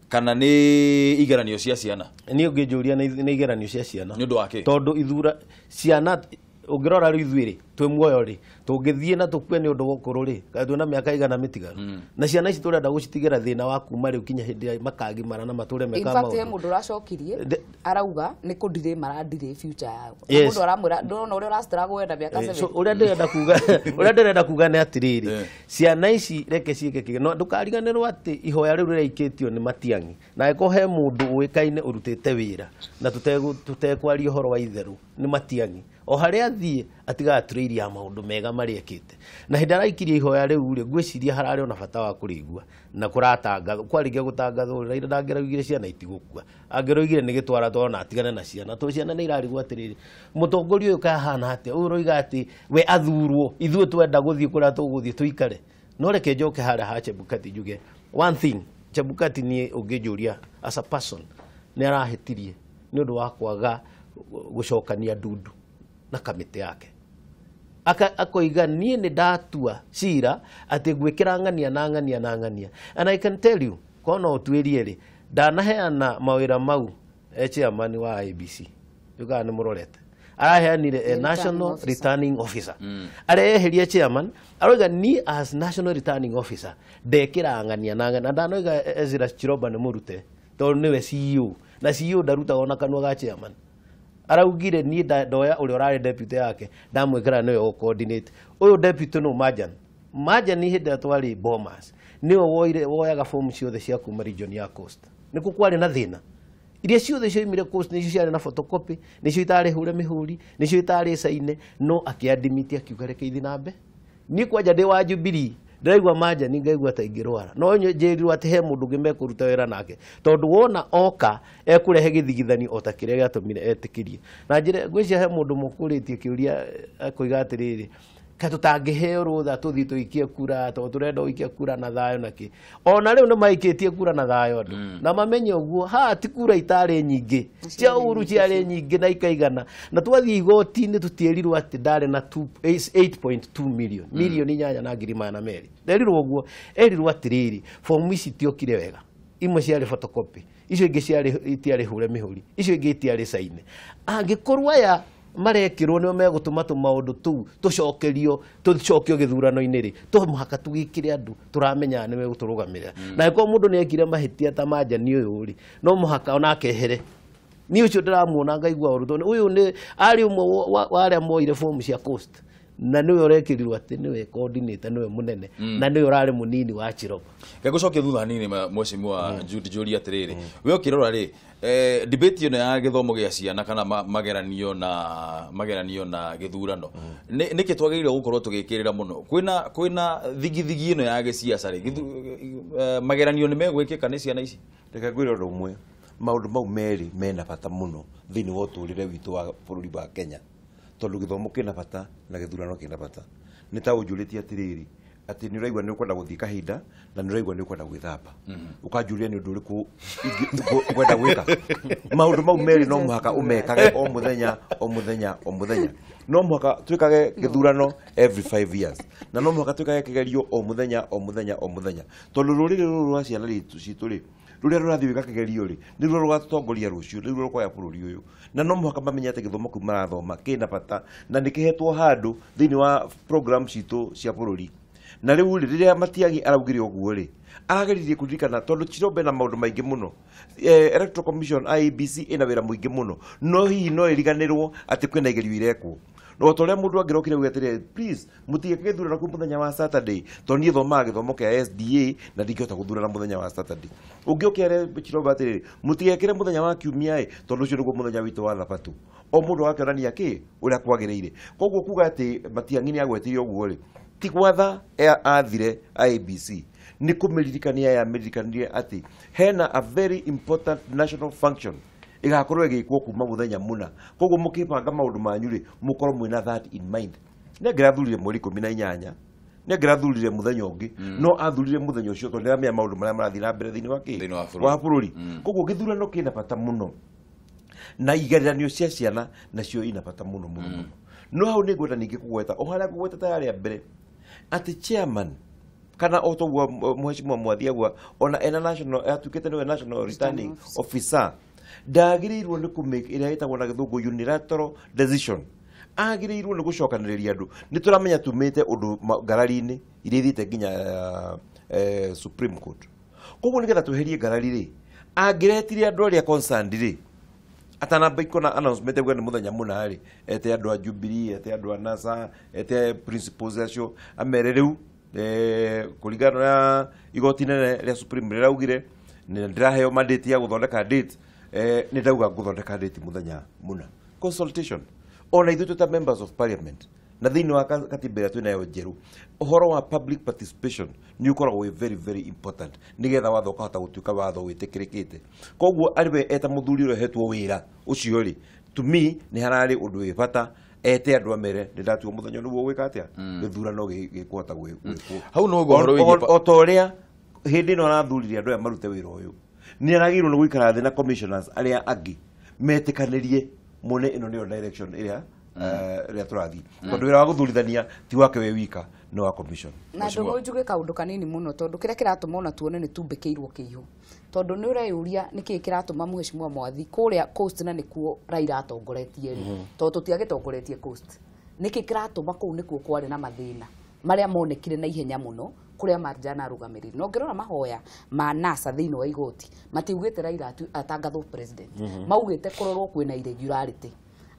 kana nĩ igeranio cia ciana? Niĩ ũngĩnjũria nĩ igeranio cia ciana. Nĩ ũndũ wa kĩ? Tondũ ithura ciana ũngĩrora rĩu ithuĩ rĩ twĩ muoyo rĩ tũngĩthiĩ na tũkue nĩ ũndũ wa ũkũrũ rĩ kaĩ twĩna mĩaka igana mĩtiganu na ciana ici tũrenda gũcitigĩra thĩna wa kuma rĩu kinya hĩndĩ ĩrĩa makagimara na matũre meka In fact he maũndũ. mũndũ ũracokirie arauga nĩ kũndirĩ marandirĩ future yao. Yes. Mũndũ aramwĩra ndũrona ũrĩa ũrastruggle wenda mĩaka So 7. ũrĩa ndĩrenda kuga nĩ atĩrĩrĩ ciana ici reke ciĩke kĩge no ndũkariganĩrwo atĩ ihoya rĩu rĩraikĩtio nĩ Matiang'i na angĩkorwo he mũndũ ũĩkaine ũrutĩte wĩra na tũtekwaria ũhoro wa itherũ nĩ Matiang'i. O harĩa athiĩ atigaga trail ya maũndũ mega marĩa ekĩte na hĩndĩ araikirie ihoya rĩu rĩ ngwĩciria hararĩ ona bata wa kũrĩigua na kũratangathwo kwarĩkia gũtangathwo Raila ndangĩraugire ciana itigũkua angĩraugire nĩ gĩtwara twana atigane na ciana tondũ ciana nĩ irarigwo atĩrĩrĩ mũtongoria ũyũ kaĩ ahana atĩa ũyũ ũroiga atĩ we athurwo ithuĩ twenda gũthiĩ kũrĩa tũgũthiĩ tũikare. No reke njoke harĩa ha Chebukati njuge one thing. Chebukati niĩ ũngĩnjũria as a person nĩ arahĩtirie nĩ ũndũ wa kwaga gũcokania ndundu na kamĩtĩ yake. Akoiga niĩ nĩ ndatua cira atĩ ngwĩkĩra ng'ania na ng'ania na ng'ania. And I can tell you korwo no ũtuĩrie rĩ ndanaheana mawĩra mau e chairman wa IEBC yugaga nĩ mũrorete araheanire a national returning officer areheria chairman aroiga niĩ as national returning officer ndekĩra ng'ania na ng'ania na ndanoiga Ezra Chiroba nĩ mũrute tondũ nĩwe CEO na CEO ndarutagwo na kanua ga chairman. Araugire niĩ ndoya ũrĩa ũrarĩ deputy yake ndamwĩkĩra nĩwe ũ coordinate ũyũ deputy no Majan Majan hĩndĩ ĩrĩa twarĩ Bomas nĩwe woyaga fomu ciothe cia kuma region ya Coast nĩkuo kwarĩ na thĩna iria ciothe cioimire Coast nĩcio ciarĩ na photocopy nĩcio itarĩ hure mĩhũri nĩcio itarĩ caine no akĩadmit akiuga reke ithiĩ na mbere. Niĩ kwanja ndĩ wa Jubilee ndĩraigua Majani ngaigua ta ingĩrwara no njĩrirwo atĩ he mũndũ ũngĩ mekũruta wĩra nake tondũ wona oka ekũrehe gĩthigithanio o ta kĩrĩa gĩatũmire etĩkĩrie na njĩra ngwĩciria he mũndũ mũkũrĩtie kĩũria akoiga atĩrĩrĩ ka tũtangĩheo rũtha tũthiĩ tũikie kura tondũ tũrenda gũikia kura na thayũ na kĩ ona rĩu nĩ maikĩtie kura na thayũ andũ na mamenye ũguo haha ti kura itarĩ nyingĩ cia Uhuru ciarĩ nyingĩ na ikaigana na twathiĩ igoti-inĩ tũtierirwo atĩ ndarĩ na 8.2 million milioni 8.2 nderirwo ũguo erirwo atĩrĩrĩ fomu ici itiokire wega imwe ciarĩ photocopy icio ingĩ ciarĩ itiarĩ hure mĩhũri icio ingĩ itiarĩ caine angĩkorwo aya marekĩrwo nĩo megũtũma tũmaũndũ tũu tũcokerio tũcokio gĩthurano-inĩ rĩ to mũhaka tũgĩkĩre andũ tũramenya nĩ megũtũrũgamĩrĩra na angĩkorwo mũndũ nĩ ekire mahĩtia ta Majani ũyũ rĩ no mũhaka onake ehere. Niĩ ũcio ndĩramuona ngaigua ũru tondũ ũyũ nĩ arĩ ũmwe wa arĩa moire fomu cia Coast na nĩwe ũrekĩrirwo atĩ nĩwe coordinator nĩwe mũnene na nĩwe ũrarĩ mũnini wa Chiroba. Ngagũcokia thutha hanini mheshimiwa Jude njũrie atĩrĩrĩ we ũkĩrora rĩ debate ĩno ya gĩthomo gĩa ciana kana mageranio na gĩthurano nĩkĩ twagĩrĩirwo gũkorwo tũgĩkĩrĩra mũno kwĩna thigithigi ĩno ya gĩciaca rĩ mageranio nĩ megwĩkĩka nĩ ciana ici? Reke ngwĩre ũndũ ũmwe maũndũ mau merĩ mena bata mũno thĩinĩ wa ũtũrĩre witũ wa bũrũri wa Kenya tondũ gĩthomo kĩna bata na gĩthurano kĩna bata. Nĩ ta ũnjũrĩtie atĩrĩrĩ atĩ nĩ ũraigua nĩ ũkwenda gũthiĩ kahinda na nĩ ũraigua nĩ ũkwenda gwĩthamba ũkanjũria nĩ ũndũ ũrĩkũ ũkwenda gwĩka. Maũndũ mau merĩ no mũhaka ũmekage o mũthenya o mũthenya o mũthenya. No mũhaka twĩkage gĩthurano every 5 years na no mũhaka twĩkage kĩgerio o mũthenya o mũthenya o mũthenya tondũ rũrĩrĩ rũrũ rwa ciana citũ rĩ rũrĩa rũrathiĩ gwĩka kĩgerio rĩ nĩruo rũgatũtongoria rũciũ nĩruo rũkoya bũrũri ũyũ na no mũhaka mamenye atĩ gĩthomo kĩu marathoma kĩna bata na nĩ kĩhetwo handũ thĩinĩ wa program citũ cia bũrũri. Na rĩu rĩ rĩrĩa Matiang'i araugire ũguo rĩ arageririe kũririkana tondũ Chirombe na maũndũ maingĩ mũno. Electoral Commission IEBC ĩna wĩra mũingĩ mũno, no hihi no ĩriganĩrwo atĩ kwĩna igerio irekwo. No ta ũrĩa mũndũ angĩrokire auge atĩrĩrĩ, please mũtigeke gĩthurano kĩu mũthenya wa Saturday tondũ niĩ thomaga gĩthomo kĩa SDA na ndingĩhota gũthurana mũthenya wa Saturday. Ũngĩ ũkere Chirombe atĩrĩrĩ, mũtigekĩre mũthenya wa Kiumia ĩ tondũ ũcio nĩguo mũthenya witũ wa Thabatũ. O mũndũ agakĩonania kĩ ũrĩa kwagĩrĩire. Koguo kuga atĩ Matiang'i nĩ agwetire ũguo rĩ, ti gwatha athire IEBC, nĩ kũmĩririkania yamĩririkanirie atĩ hena a very important national function ĩgakorwo ĩgĩkwo kuma mũthenya mũna. Koguo mũkĩbanga maũndũ manyu rĩ mũkorwo mwĩna that in mind. Nĩ angĩrathurire mweri 18, nĩ angĩrathurire mũthenya ũngĩ, no athurire mũthenya ũcio tondũ nĩaramenya maũndũ marĩa marathiĩ na mbere thĩinĩ wa kĩ wa bũrũri. Koguo gĩthurano kĩna bata mũno na igeranio cia ciana nacio ina bata mũno mũno mũno. No hau nĩ ngwenda ningĩ kũgweta o harĩa ngũgweta ta harĩa mbere atĩ chairman kana o toguo mheshimiwa Mwathi agua ona ena national atuĩkĩte nĩwe national returning officer ndagĩrĩirwo nĩ kũ make ĩrĩa ĩtagwo na gĩthũngũ unilateral decision. Agĩrĩirwo nĩ gũcokanĩrĩria andũ. Nĩ tũramenya tumĩte ũndũ ngarari-inĩ iria ithiĩte nginya Supreme Court. Koguo nĩgetha tweherie ngarari rĩ angĩretire andũ arĩa concerned rĩ atanamba ikona announcement auge nĩ mũthenya mũna rĩ ete andũ a Jubilee, ete andũ a NASA, ete principals acio amere rĩu kũringana na igoti nene rĩa Supreme rĩraugire nĩ ndĩraheo mandate ya gũthondeka date, nĩ ndauga ngũthondeka date mũthenya mũna. Consultation ona ithuĩ twĩ ta members of parliament na thĩinĩ wa katiba ĩrĩa twĩnayo njerũ ũhoro wa public participation nĩ ũkoragwo wĩ very very important nĩgetha watho ũkahota gũtuĩka watho wĩtĩkĩrĩkĩte. Koguo arĩ we eta mũthuri ũrĩa ũhetwo wĩra ũcio rĩ, to me nĩ hararĩ ũndũ wĩ bata ete andũ amere nĩ ndatua mũthenya nĩguo gwĩka atĩa gĩthurano gĩkũhota gwĩkwo. Hau no ũguo ũhoro wĩgiĩ o ta ũrĩa hĩndĩ ĩno arathurire andũ aya marute wĩra ũyũ nĩ aragĩrĩirwo nĩ gũikara thĩ na commissioners arĩa angĩ metĩkanĩrie mone ĩno nĩyo direction ĩrĩa ĩrĩa tũrathiĩ tondũ wĩra wa gũthurithania ti wake we wika nĩ wa commission. Na ndũgũ njuge kaũndũ kanini mũno tondũ kĩrĩa kĩratũma ona tuone nĩ tumbĩkĩirwo kĩihũ tondũ nĩ ũreyũria nĩkĩĩ kĩratũma mheshimiwa Mwathi kũrĩa Coast na nĩkuo Raila atongoretie rĩ tondũ tũtiagĩtongoretie Coast, nĩkĩĩ kĩratũma kũu nĩkuo kwarĩ na mathĩna marĩa monekire na ihenya mũno kũrĩa Marjana arũgamĩrĩire. No ngĩrora mahoya ma NASA thĩinĩ wa igoti matiugĩte Raila atangathwo president, maugĩte kũrorwo kwĩna irregularity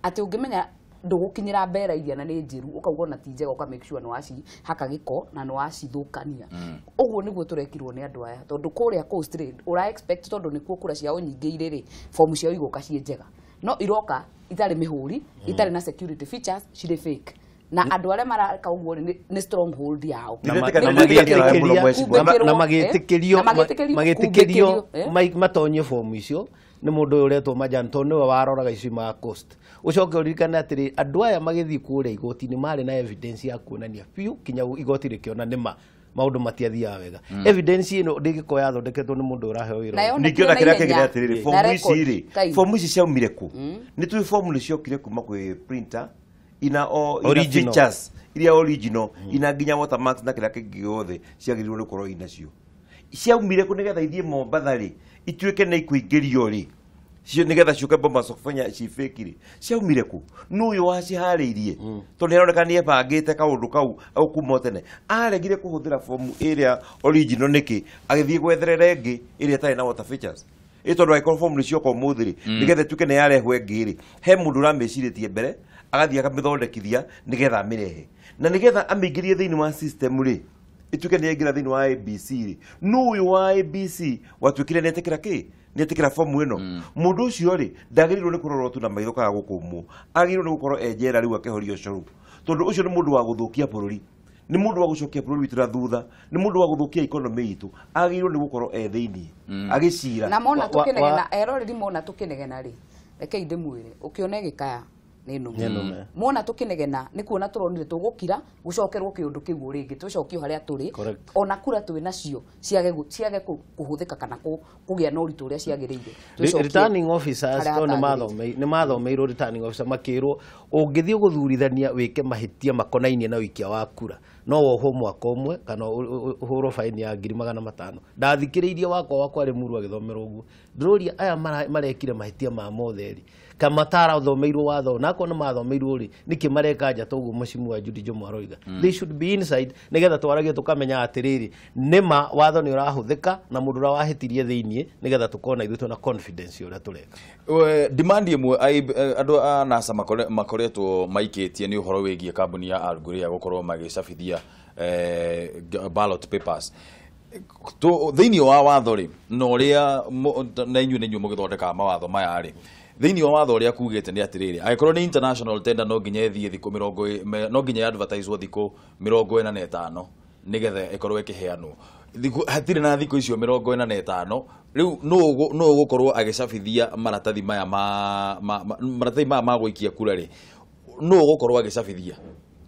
atĩ ũngĩmenya ndũgũkinyĩra mbera iria na nĩ njĩru ũkauga ona ti njega ũka make sure nĩ wacihaka gĩko na nĩ wacithũkania. Ũguo nĩguo tũrekirwo nĩ andũ aya tondũ kũrĩa Coast rĩ ũra expect tondũ nĩkuo kura ciao nyingĩ irĩ rĩ fomu ciao igoka ciĩ njega no iroka itarĩ mĩhũri itarĩ na security features cirĩ fake na andũ arĩa maraka ũguo nĩ stronghold yao na magĩtĩkĩrio matonye fomu icio nĩ mũndũ ũyũ ũretwo Majan tondũ nĩwe waroraga icio ma Coast. Ũcoke ũririkane atĩrĩ andũ aya magĩthiĩ kũrĩa igoti-inĩ marĩ na evidence ya kuonania biũ kinya igoti rĩkĩona nĩma maũndũ matiathiaga wega. Evidence ĩno ndĩngĩkorwo yathondeketwo nĩ mũndũ ũraheo wĩra. Ningĩ ona kĩrĩa kĩngĩ nĩ atĩrĩrĩ fomu ici rĩ fomu ici ciaumire kũ? Nĩ tũĩ fomu nĩ ciokire kuma kwĩ printer ina o ina features iria original ina nginya watermarks na kĩrĩa kĩngĩ gĩothe ciagĩrĩirwo nĩ gũkorwo inacio. Ciaumire kũ nĩgetha ithiĩ Mombatha rĩ ituĩke nĩ ikũingĩrio rĩ cio nĩgetha ciũke Bomas of Kenya ci fake rĩ ciaumire kũ? Nũ ũyũ waciharĩirie? Tondũ nĩaroneka nĩebangĩte kaũndũ kau au kuma tene aregire kũhũthĩra fomu ĩrĩa original nĩkĩ agĩthiĩ gwetherera ĩngĩ ĩrĩa ĩtarĩ na water features ĩ tondũ angĩkorwo fomu nĩ cioka ũmũthĩ rĩ nĩgetha ĩtuĩke nĩ yarehwo ĩngĩ rĩ he mũndũ ũramĩcirĩtie mbere agathiĩ akamĩthondekithia nĩgetha amĩrehe na nĩgetha amĩingĩrie thĩinĩ wa system rĩ ituĩke nĩ yaingĩra thĩinĩ wa ABC rĩ nũ ũyũ wa ABC watuĩkire nĩetĩkĩra kĩ nĩetĩkĩra fomu ĩno mũndũ ũcio rĩ ndagĩrĩirwo nĩ kũrorwo tu na maitho kana gũkũmwo agĩrĩirwo nĩ gũkorwo e njera rĩu akĩhorio ũcũrũ tondũ ũcio nĩ mũndũ wa gũthũkia bũrũri nĩ mũndũ wa gũcokia bũrũri witũ na thutha nĩ mũndũ wa gũthũkia economy itũ agĩrĩirwo nĩ gũkorwo e thĩinĩ agĩcira na mona tũkĩnegena eroreri mona tũkĩnegena rĩ rekei ndĩmwĩre ũkĩona ĩgĩkaya nĩ nũme mona tũkĩnegena nĩ kuona tũronire tũgũkira gũcokerwo kĩũndũ kĩu rĩngĩ tũcokio harĩa tũrĩ ona kura twĩ nacio ciage kũhũthĩka kana kũgĩa na ũritũ ũrĩa ciagĩrĩire. Returning officers to nĩ mathomeirwo returning officer makĩrwo ũngĩthiĩ gũthurithania wĩke mahĩtia makonainie na ũikia wa kura No wohwo mwaka ũmwe kana ũhũrwo faini ya 500,000. Ndathikĩrĩirie wakwa arĩ muru agĩthomerwo ũguo. Ndĩroria aya marekire mahĩtia ma mothe rĩ, kana matarathomeirwo watho, na akorwo nĩ mathomeirwo rĩ, nĩkĩ mareka nja toguo mũcimu wa Judy Njomo aroiga. They should be inside nĩgetha twaragie tũkamenya atĩrĩrĩ, nĩma watho nĩ ũrahũthĩka na mũndũ ũrĩa wahĩtirie thĩiniĩ, nĩgetha tũkorwo na ithuĩ twĩna confidence ũrĩa tũreka. Demand ĩmwe andũ a NASA makoretwo maikĩtie nĩ ũhoro wĩgiĩ kambuni ya Al Ghurair gũkorwo magĩcabithia ballot papers. Thĩinĩ wa watho rĩ, na ũrĩa na inyuĩ nĩ inyuĩ mũgĩthondekaga mawatho maya rĩ, thĩinĩ wa watho ũrĩa kugĩte nĩ atĩrĩrĩ, angĩkorwo nĩ international tender no nginya ĩthiĩ thikũ no nginya advertise thikũ 45 nĩgetha ĩkorwo ĩkĩheanwo. Hatirĩ na thikũ icio 45. Rĩu nũ ũgũkorwo agĩcabithia maratathi maya maratathi maya ma gũikia kura rĩ, nũ ũgũkorwo agĩcabithia?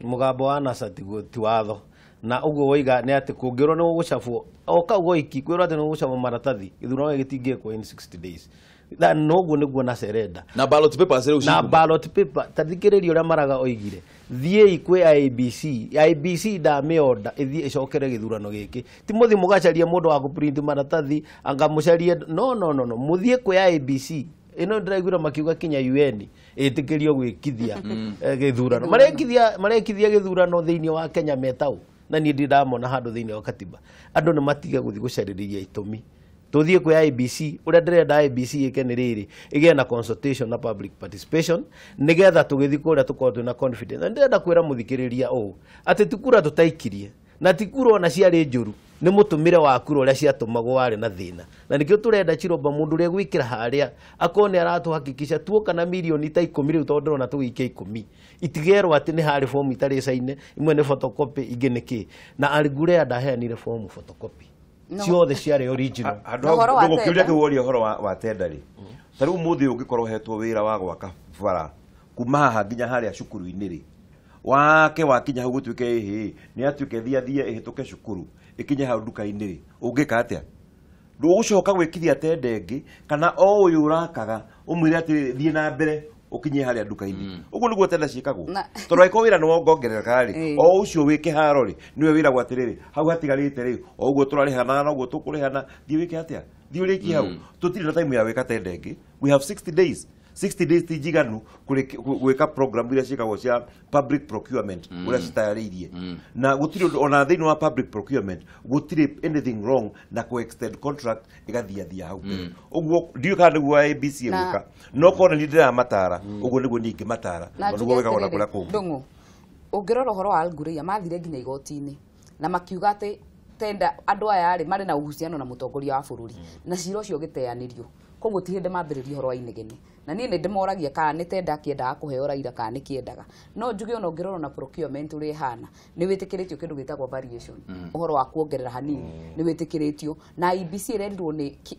Mũgambo wa NASA ti watho. Na ũguo woiga nĩ atĩ kũngĩrwo nĩ gũgũcabwo o kau goiki kwĩrwo atĩ nĩ gũgũcabwo maratathi, gĩthurano gĩtingĩkwo in 60 days. Na noguo nĩguo NASA ĩrenda. Na ballot papers rĩu na ballot paper ta thikĩrĩria ũrĩa Maraga oigire, thiĩi kwĩ IEBC, IEBC ndamĩonda ĩthiĩ ĩcokere gĩthurano gĩkĩ. Ti mũthiĩ mũgacarie mũndũ wa kũprint maratathi anga mũcarie, no no no no, mũthiĩ kwĩ IEBC. Ĩno ndĩraiguire makiuga kinya UN ĩtĩkĩrio gwĩkithia gĩthurano. Marekithia gĩthurano thĩinĩ wa Kenya metau. Na niĩ ndirĩ ndamona handũ thĩinĩ wa katiba. Andũ nĩ matige gũthiĩ gũcarĩria itũmi. Tũthiĩ kwĩ IEBC, ũrĩa ndĩrenda IEBC ĩke nĩ rĩrĩ, ĩgĩe na consultation na public participation, nĩgetha tũgĩthiĩ kũrĩa tũkorwo twĩna confidence. Na ndĩrenda kwĩra mũthikĩrĩria ũũ, atĩ ti kura tũtaikirie, na ti kura ona ciarĩ njũru, nĩ mũtũmĩre wa kura ũrĩa ciatũmagwo warĩ na thĩna. Na nĩkĩo tũrenda Chiromba mũndũ ũrĩa gwĩkĩra harĩa akorwo nĩ aratũhakikisha tuoka na mirioni ta 10 rĩu, tondũ ndĩrona tũgĩikia 10 itigerwo atĩ nĩ harĩ fomu itarĩ caine, imwe nĩ photocopy ingĩ nĩ kĩ. Na Al Ghurair ndaheanire fomu photocopy, ciothe ciarĩ original. Ndũgũkĩũria kĩu woria ũhoro wa tenda rĩ, ta rĩu mũthĩ ũngĩkorwo ũhetwo wĩra wa gwaka bara kuma haha nginya harĩa cukuru-inĩ rĩ, wake wakinya hau gũtuĩke ĩhĩ nĩ atuĩke thiathie ĩhĩtũke cukuru ĩkinye hau nduka-inĩ rĩ, ũngĩka atĩa? Ndũgũcoka gwĩkithia tenda ĩngĩ, kana o ũyũ ũrakaga ũmwĩre atĩ thiĩ na mbere ũkinye harĩa nduka-inĩ. Ũguo nĩguo tenda ciĩkagwo. Tondũ angĩkorwo wĩra nĩ wongongerereka rĩ, o ũcio wĩ kĩharo rĩ, nĩwe wĩragwo atĩrĩrĩ, hau hatigarĩte rĩ, o ũguo tũrarĩhana na ũguo tũkũrĩhana, thiĩ wĩke atĩa? Thiĩ ũrĩkie hau. Tũtirĩ na time ya gwĩka tenda ĩngĩ. We have 60 days. 60 days ti njiganu gwĩka program iria ciĩkagwo cia public procurement ũrĩa citarĩirie. Na gũtirĩ ũndũ ona thĩinĩ wa public procurement gũtirĩ anything wrong na kũ extend contract ĩgathiathia hau mbere. Ũguo ndiũĩ kana nĩguo IEBC ĩgwĩka, no korwo nĩ ndĩramatara ũguo nĩguo niĩ ingĩmatara, tondũ nĩguo wĩkagwo na kũrĩa kũngĩ. Ndũng'ũ, ũngĩrora ũhoro wa Al Ghurair mathire nginya igoti-inĩ na makiuga atĩ tenda andũ aya rĩ marĩ na uhusiano na mũtongoria wa bũrũri, na cira ũcio ũgĩteanĩrio. Koguo ti hĩndĩ mambĩrĩria ũhoro wa inegene. Na niĩ nĩ ndĩmoragia kana nĩ tenda kĩendaga kũheo Raila kana nĩ kĩendaga. No njuge ona ũngĩrora na procurement ũrĩa ĩhana, nĩ wĩtĩkĩrĩtio kĩndũ gĩtagwo variation, ũhoro wa kuongerera hanini nĩ wĩtĩkĩrĩtio. Na IEBC ĩrerirwo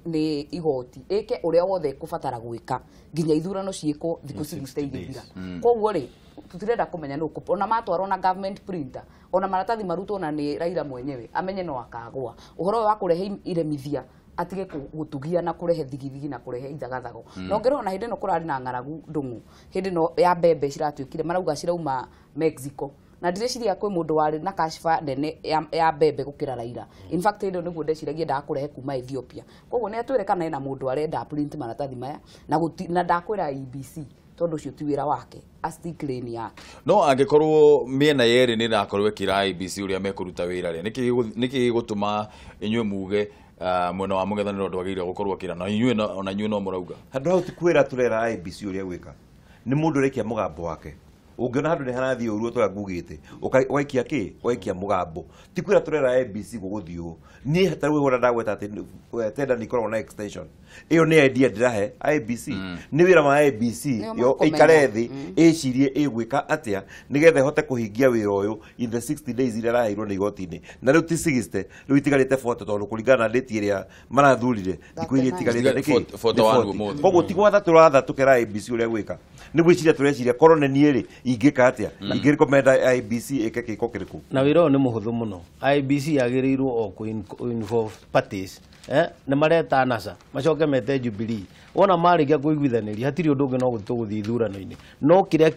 nĩ igoti ĩke ũrĩa wothe ĩkũbatara gwĩka nginya ithurano ciĩkwo thikũ 60 igĩthira. Koguo rĩ, tũtirenda kũmenya nũ ona matwarwo na government printer, ona maratathi marutwo na nĩ Raila mwenyewe amenye no akagwa. Ũhoro ũyũ wa kũrehe iremithia atige gũtugia na kũrehe thigithigi na kũrehe ithagathago. Na ũngĩrora na hĩndĩ ĩno kũrarĩ na ng'aragu Ndũng'ũ, hĩndĩ ĩno ya mbembe ciratuĩkire marauga cirauma Mexico. Na ndireciria kwĩ mũndũ warĩ na kashifa nene ya mbembe gũkĩra Raila. In fact hĩndĩ ĩyo nĩguo ndeciragia endaga kũrehe kuma Ethiopia. Koguo nĩ atwĩre kana ena mũndũ arenda print maratathi maya, na ndakwĩra IEBC tondũ ũcio ti wĩra wake, a stick lane yake. No angĩkorwo mĩena yerĩ nĩ ĩrakorwo ĩkĩra IEBC ũrĩa mekũruta wĩra rĩ, nĩkĩ gĩgũtũma inyuĩ muge mwena wa mũng'ethanĩro ndwagĩrĩire gũkorwo akĩra, na inyuĩ ona inyuĩ no mũrauga? Handũ hau ti kwĩra tũrera IEBC ũrĩa gwĩka, nĩ mũndũ ũraikia mũgambo wake. Ũngĩona handũ nĩ harathiĩ ũru ũrĩa ngugĩte, ũgaikia kĩ? Ũgaikia mũgambo. Ti kwĩra tũrera IEBC gũgũthiĩ ũũ. Niĩ ta rĩu ũrĩa ndagweta atĩ tenda nĩ ikoragwo na extension, ĩyo nĩ idea ndĩrahe IEBC. Nĩ wĩra wa IEBC yo ĩikare thĩ ĩcirie ĩgwĩka atĩa nĩgetha ĩhote kũhingia wĩra ũyũ in the 60 days iria ĩraheirwo nĩ igoti-inĩ. Na rĩu ti 60, rĩu itigarĩte 40 tondũ kũringana na date ĩrĩa marathurire thikũ iria itigarĩte nĩ kĩ? 41. Koguo ti gwatha tũratha tũkera IEBC ũrĩa gwĩka, nĩ gwĩciria tũreciria korwo nĩ niĩ rĩ Ingĩka atĩa? Ingĩrecommend IEBC ĩke gĩko kĩrĩkũ? Na wĩra ũyũ nĩ mũhũthũ mũno. IEBC yagĩrĩirwo o kũ involve parties, nĩ mareta NASA macoke mete Jubilee. Wona marĩkia kũiguithanĩria hatirĩ ũndũ ũngĩ no tũgũthiĩ ithurano-inĩ. No kĩrĩa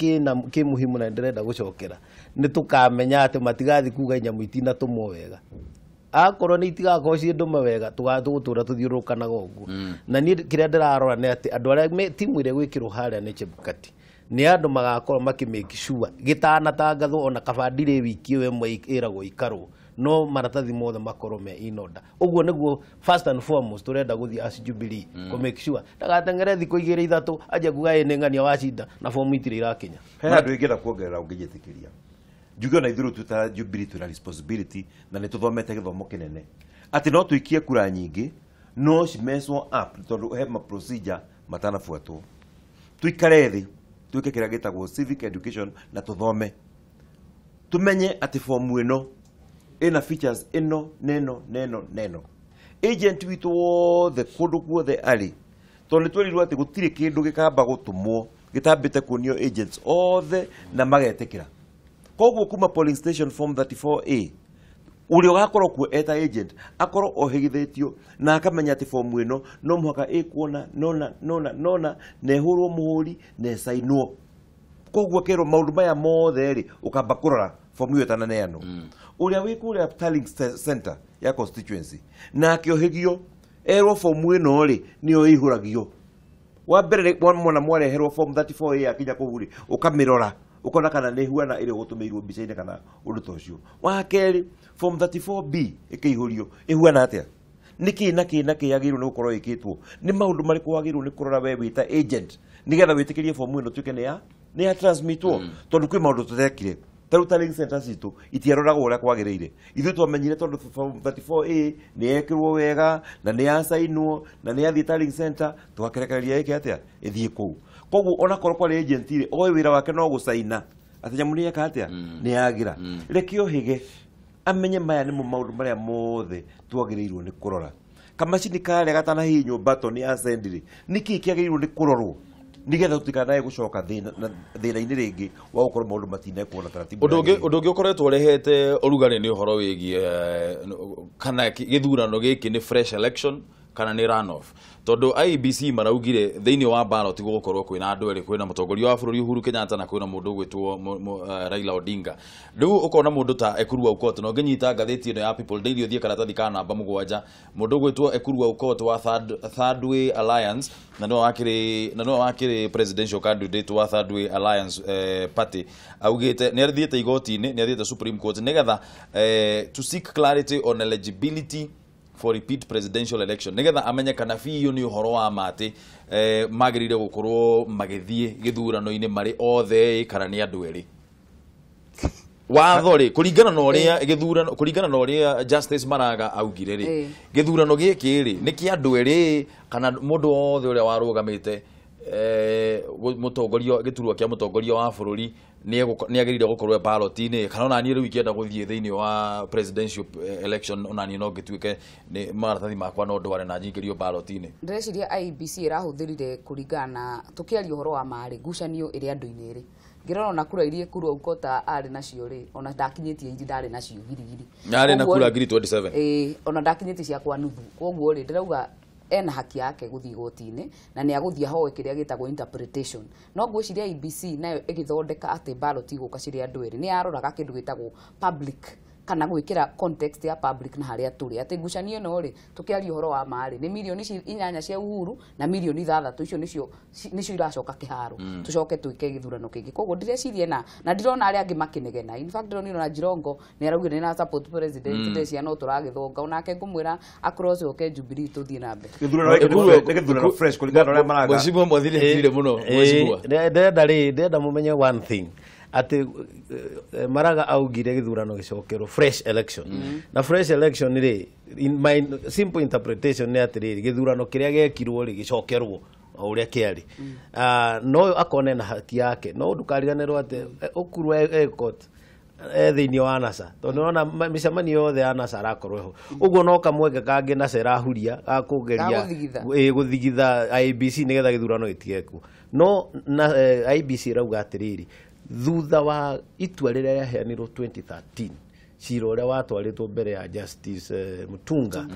kĩ muhimu na ndĩrenda gũcokera nĩ tũkamenya atĩ matigathiĩ kuga nyamũ itinatũmwo wega. Akorwo nĩ itigakorwo ciĩ ndũme wega tũgũtũra tũthiũrũrũkanaga ũguo. Na niĩ kĩrĩa ndĩrarora nĩ atĩ andũ arĩa timu ĩrĩa ĩgwĩkĩrwo harĩa nĩ Chebukati nĩ andũ magakorwo makĩ make sure gĩtanatangathwo ona kaba ndirĩ wiki ĩyo ĩmwe ĩragwo ikarwo no maratathi mothe makorwo me in order. Ũguo nĩguo first and foremost tũrenda gũthiĩ as Jubilee kũ make sure ndagateng'ere thikũ igĩrĩ ithatũ anjie kuga ĩ nĩ ng'ania wacinda na fomu itirĩ irakinya. He handũ ingĩenda kuongerera ũngĩnjĩtĩkĩria. Njuge ona ithuĩ rĩu ta Jubilee twĩna responsibility na nĩ tũthomete gĩthomo kĩnene atĩ no tũikie kura nyingĩ no cimeswo up tondũ he ma procedure matanabuatwo. Tuikare thĩ twĩke kĩrĩa gĩtagwo civic education na tũthome tumenye atĩ fomu ĩno ĩna features ĩno neno neno neno. Agent witũ wothe kũndũ guothe arĩ, tondũ nĩ twerirwo atĩ gũtirĩ kĩndũ gĩkamba gũtũmwo gĩtambĩte kuonio agents othe na magetĩkĩra. Koguo kuma polling station form 34A ũrĩa ũgakorwo kuo eta agent akorwo ohĩgithĩtio na akamenya atĩ fomu ĩno no mũhaka ĩkuona nona nona nona na ĩhũrwo mũhũri na ĩcainwo. Koguo akerwo maũndũ maya mothe rĩ ũkamba kũrora fomu ĩyo ĩtananeanwo. Ũrĩa wĩ kũrĩa tallying center ya constituency na akĩohĩgio erwo fomu ĩno rĩ nĩyo ĩihũragio. Wa mbere mwana mwareherwo form 34A yakinya kũu rĩ ũkamĩrora ukona kana nĩ huana ĩrĩa ũgũtũmĩirwo mbica-inĩ kana ũndũ ta ũcio. Wa kerĩ form 34B ĩkĩihũrio ĩhuana atĩa? Nĩkĩ na kĩ na kĩ yagĩrĩirwo nĩ gũkorwo ĩkĩtwo? Nĩ maũndũ marĩkũ wagĩrĩirwo nĩ kũrora we wĩ ta agent nĩgetha wĩtĩkĩrie fomu ĩno tuĩke nĩ ya transmitwo? Tondũ kwĩ maũndũ tũtekire. Ta rĩu tallying center citũ itiaroragwo ũrĩa kwagĩrĩire. Ithuĩ twamenyire tondũ form 34A nĩ yekĩrwo wega na nĩ yacainwo na nĩ yathiĩ tallying center tũgakerekereria ĩke atĩa ĩthiĩ kũu. Koguo onakorwo kwarĩ agent rĩ oĩ wĩra wake no gũcaina atĩ nyamũ nĩ yeka atĩa nĩ yagira. Reke ohĩge amenye maya nĩmo maũndũ marĩa mothe twagĩrĩirwo nĩ kũrora. Kamacini karĩa gatanahihinywo button ya send rĩ nĩkĩĩ kĩagĩrĩirwo nĩ kũrorwo nĩgetha tũtikanae gũcoka thĩna-inĩ rĩngĩ wa gũkorwo maũndũ matinekwo na taratibu. Ũndũ ũngĩ ũkoretwo ũrehete ũrugarĩ nĩ ũhoro wĩgiĩ kana gĩthurano gĩkĩ nĩ fresh election kana nĩ runoff. Tondũ IEBC maraugire thĩinĩ wa ballot gũgũkorwo kwĩna andũ erĩ, kwĩna mũtongoria wa bũrũri Uhuru Kenyatta na kwĩna mũndũ ũgwĩtwo Raila Odinga. Rĩu ũkona mũndũ ta Ekuru Aukot, na ũngĩnyita ngathĩti ĩno ya People Daily ũthiĩ karatathi ka namba 7, mũndũ ũgwĩtwo Ekuru Aukot wa Third Way Alliance na nĩwe wakĩrĩ presidential candidate wa Third Way Alliance party augĩte nĩ athiĩte igoti-inĩ, nĩ athiĩte Supreme Court nĩgetha to seek clarity on eligibility for repeat presidential election nigetha amenye kana biũ nĩ ũhoro wa ma atĩ magĩrĩire gũkorwo magĩthiĩ gĩthurano-inĩ marĩ othe kana nĩ andũ erĩ. Watho rĩ kũringana na ũrĩa gĩthurano kũringana na ũrĩa Justice Maraga augire rĩ gĩthurano gĩkĩ rĩ nĩ kĩa andũ erĩ kana mũndũ wothe ũrĩa warũgamĩte mũtongoria gĩturwa kĩa mũtongoria wa bũrũri nĩ agĩrĩire gũkorwo ballot-inĩ kana ona niĩ rĩu ingĩenda gũthiĩ thĩinĩ wa presidential election ona niĩ no ngĩtuĩke nĩ maratathi makwa no ndware na nyingĩrio ballot-inĩ. Ndĩreciria IEBC ĩrahũthĩrire kũringana na tũkĩaria ũhoro wa marĩ ngucanio ĩrĩ andũ-inĩ erĩ. Ngĩrora ona kura iria Ekuru Aukot arĩ nacio rĩ ona ndakinyĩtie iria ndarĩ nacio girigiri. Arĩ na kura 27,000. Ĩĩ ona ndakinyĩtie ciakwa nuthu. Koguo rĩ ndĩrauga ena haki yake gũthiĩ igoti-inĩ na nĩ agũthiĩ ahoe kĩrĩa gĩtagwo interpretation. No ngwĩciria IEBC nayo ĩgĩthondeka atĩ ballot igũka cirĩ andũ erĩ nĩ yaroraga kĩndũ gĩtagwo public kana gwĩkĩra context ya public na harĩa tũrĩ atĩ ngucanio ĩno rĩ tũkĩaria ũhoro wa ma rĩ nĩ mirioni 8 cia Uhuru na mirioni 6 icio nĩcio iracoka kĩharo tũcoke twĩke gĩthurano kĩngĩ. Koguo ndĩreciria na ndirona arĩa angĩ makĩnegena. In fact ndĩronire ona Jirongo nĩ araugire nĩ na support president ndĩreciria no tũragĩthonga onake ngũmwĩra across oke Jubilee tũthiĩ na mbere. Gĩthurano fresh kũringana na ũrĩa Maraga. Mheshimiwa Mwathiri athire mũno mheshimiwa. Ndĩrenda mũmenye one thing atĩ Maraga augire gĩthurano gĩcokerwo fresh election. Na fresh election rĩ in my simple interpretation nĩ atĩrĩrĩ gĩthurano kĩrĩa gĩekirwo rĩ gĩcokerwo o ũrĩa kĩarĩ. No akone na haki yake no ndũkariganĩrwo atĩ Ũkuru Aukot thĩinĩ wa NASA tondũ nĩwona mĩcemanio yothe ya NASA arakorwo ho. Ũguo no kamweke kangĩ NASA ĩrahuria ga kũgeria gũthigitha IEBC nĩgetha gĩthurano gĩtigekwo. No IEBC ĩrauga atĩrĩrĩ Thutha wa itua rĩrĩa rĩaheanirwo 2013 cira ũrĩa watwarĩtwo mbere ya Justice Mutunga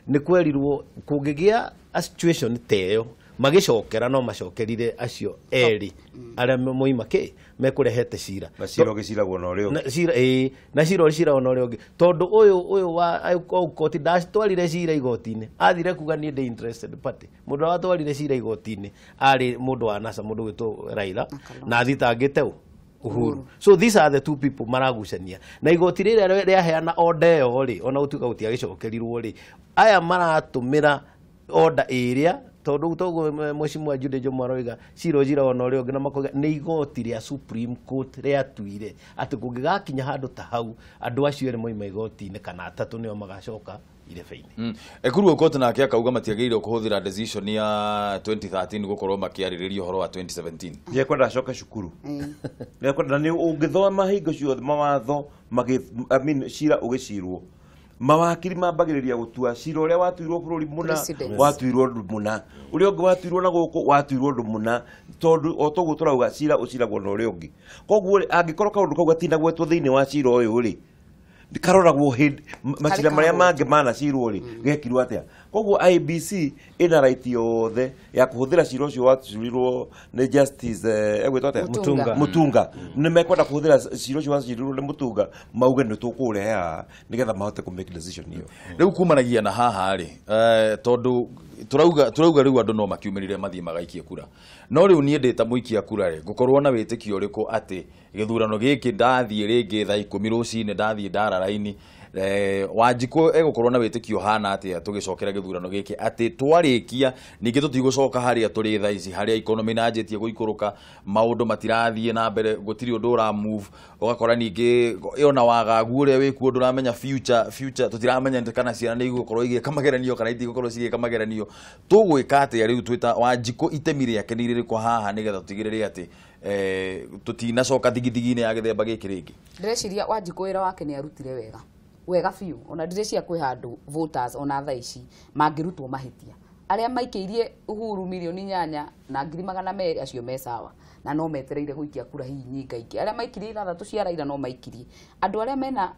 nĩ kwerirwo kũngĩgĩa a situation ta ĩyo magĩcokera no macokerire acio erĩ arĩa moima kĩ mekũrehete cira na cira ũgĩciragwo na ũrĩa ũngĩ cira ĩĩ na cira ũciragwo na ũrĩa ũngĩ tondũ ũyũ wa koti ndatwarire cira igoti-inĩ athire kuga niĩ ndĩ interested party mũndũ ũrĩa watwarire cira igoti-inĩ arĩ mũndũ wa NASA mũndũ gwĩtwo Raila na athitangĩte ũ Uhuru. So these are the two people maragucania na igoti rĩrĩa rĩaheana order ĩyo rĩ ona gũtuĩka gũtiagĩcokerirwo rĩ aya maratũmĩra order ĩrĩa tondũ toguo Mheshimiwa Jude Njomo aroiga cira ũciragwo na ũrĩa ũngĩ na makoiga nĩ igoti rĩa Supreme Court rĩatuire atĩ kũngĩgakinya handũ ta hau andũ acio erĩ moima igoti-inĩ kana atatũ nĩo magacoka irebe-inĩ. Ekuru Aukot nake akauga matiagĩrĩirwo kũhũthĩra decision ya 2013 gũkorwo makĩarĩrĩria ũhoro wa 2017. Nĩekwenda acoke cukuru. Nĩekwenda nĩ ũngĩthoma hingo ciothe mawatho I mean cira ũgĩcirwo mawakiri mambagĩrĩria gũtua cira ũrĩa watuirwo bũrũri mũna watuirwo ũndũ mũna ũrĩa ũngĩ watuirwo na gũkũ watuirwo ũndũ mũna tondũ o toguo tũrauga cira ũciragwo na ũrĩa ũngĩ koguo angĩkorwo kaũndũ kau gatinagwetwo thĩinĩ wa cira ũyũ rĩ karoragwo hĩndĩ macira marĩa mangĩ manacirwo rĩ gekirwo atĩa koguo IEBC ĩna right yothe ya kũhũthĩra cira ũcio wacirirwo nĩ Justice egwĩtwo atĩa Mutunga nĩ mekwenda kũhũthĩra cira ũcio wacirirwo nĩ Mutunga mauge nĩ tũkũũrehe haha nĩgetha mahote kũ make decision ĩyo. Rĩu kumanagia na haha rĩ tondũ turauga rĩu andũ no makiumĩrire mathiĩ magaikie kura no rĩu niĩ ndĩ ta mũikia kura rĩ ngũkorwo na wĩtĩkio ũrĩkũ atĩ gĩthurano gĩkĩ ndathiĩ rĩngĩ thaa 10 rũcinĩ ndathiĩ ndara raini Wanjikũ egũkorwo na wĩtĩkio hana atĩa tũgĩcokera gĩthurano gĩkĩ atĩ twarĩkia ningĩ tũtigũcoka harĩa tũrĩ thaa ici harĩa economy nanjĩtie gũikũrũka maũndũ matirathiĩ na mbere gũtirĩ ũndũ ũra move ũgakora ningĩ ona wagagu ũrĩa wĩkuo ndũramenya future tũtiramenya kana ciana nĩ igũkorwo igĩka mageranio kana itigũkorwo cigĩka mageranio tũgwĩka atĩa rĩu twĩta Wanjikũ itemi rĩake nĩ rĩrĩkũ haha nĩgetha tũtigĩrĩre atĩ tũtinacoka thigithigi-inĩ ya gĩthemba gĩkĩ rĩngĩ. Ndĩreciria Wanjikũ wĩra wake nĩ arutire wega biũ ona ndĩreciria kwĩ handũ voters ona thaa ici mangĩrutwo mahĩtia arĩa maikĩirie Uhuru mirioni 8 na 200,000 acio me sawa na no metereire gũikia kura hihi nyingaingĩ arĩa maikirie 6 cia Raila no maikirie andũ arĩa mena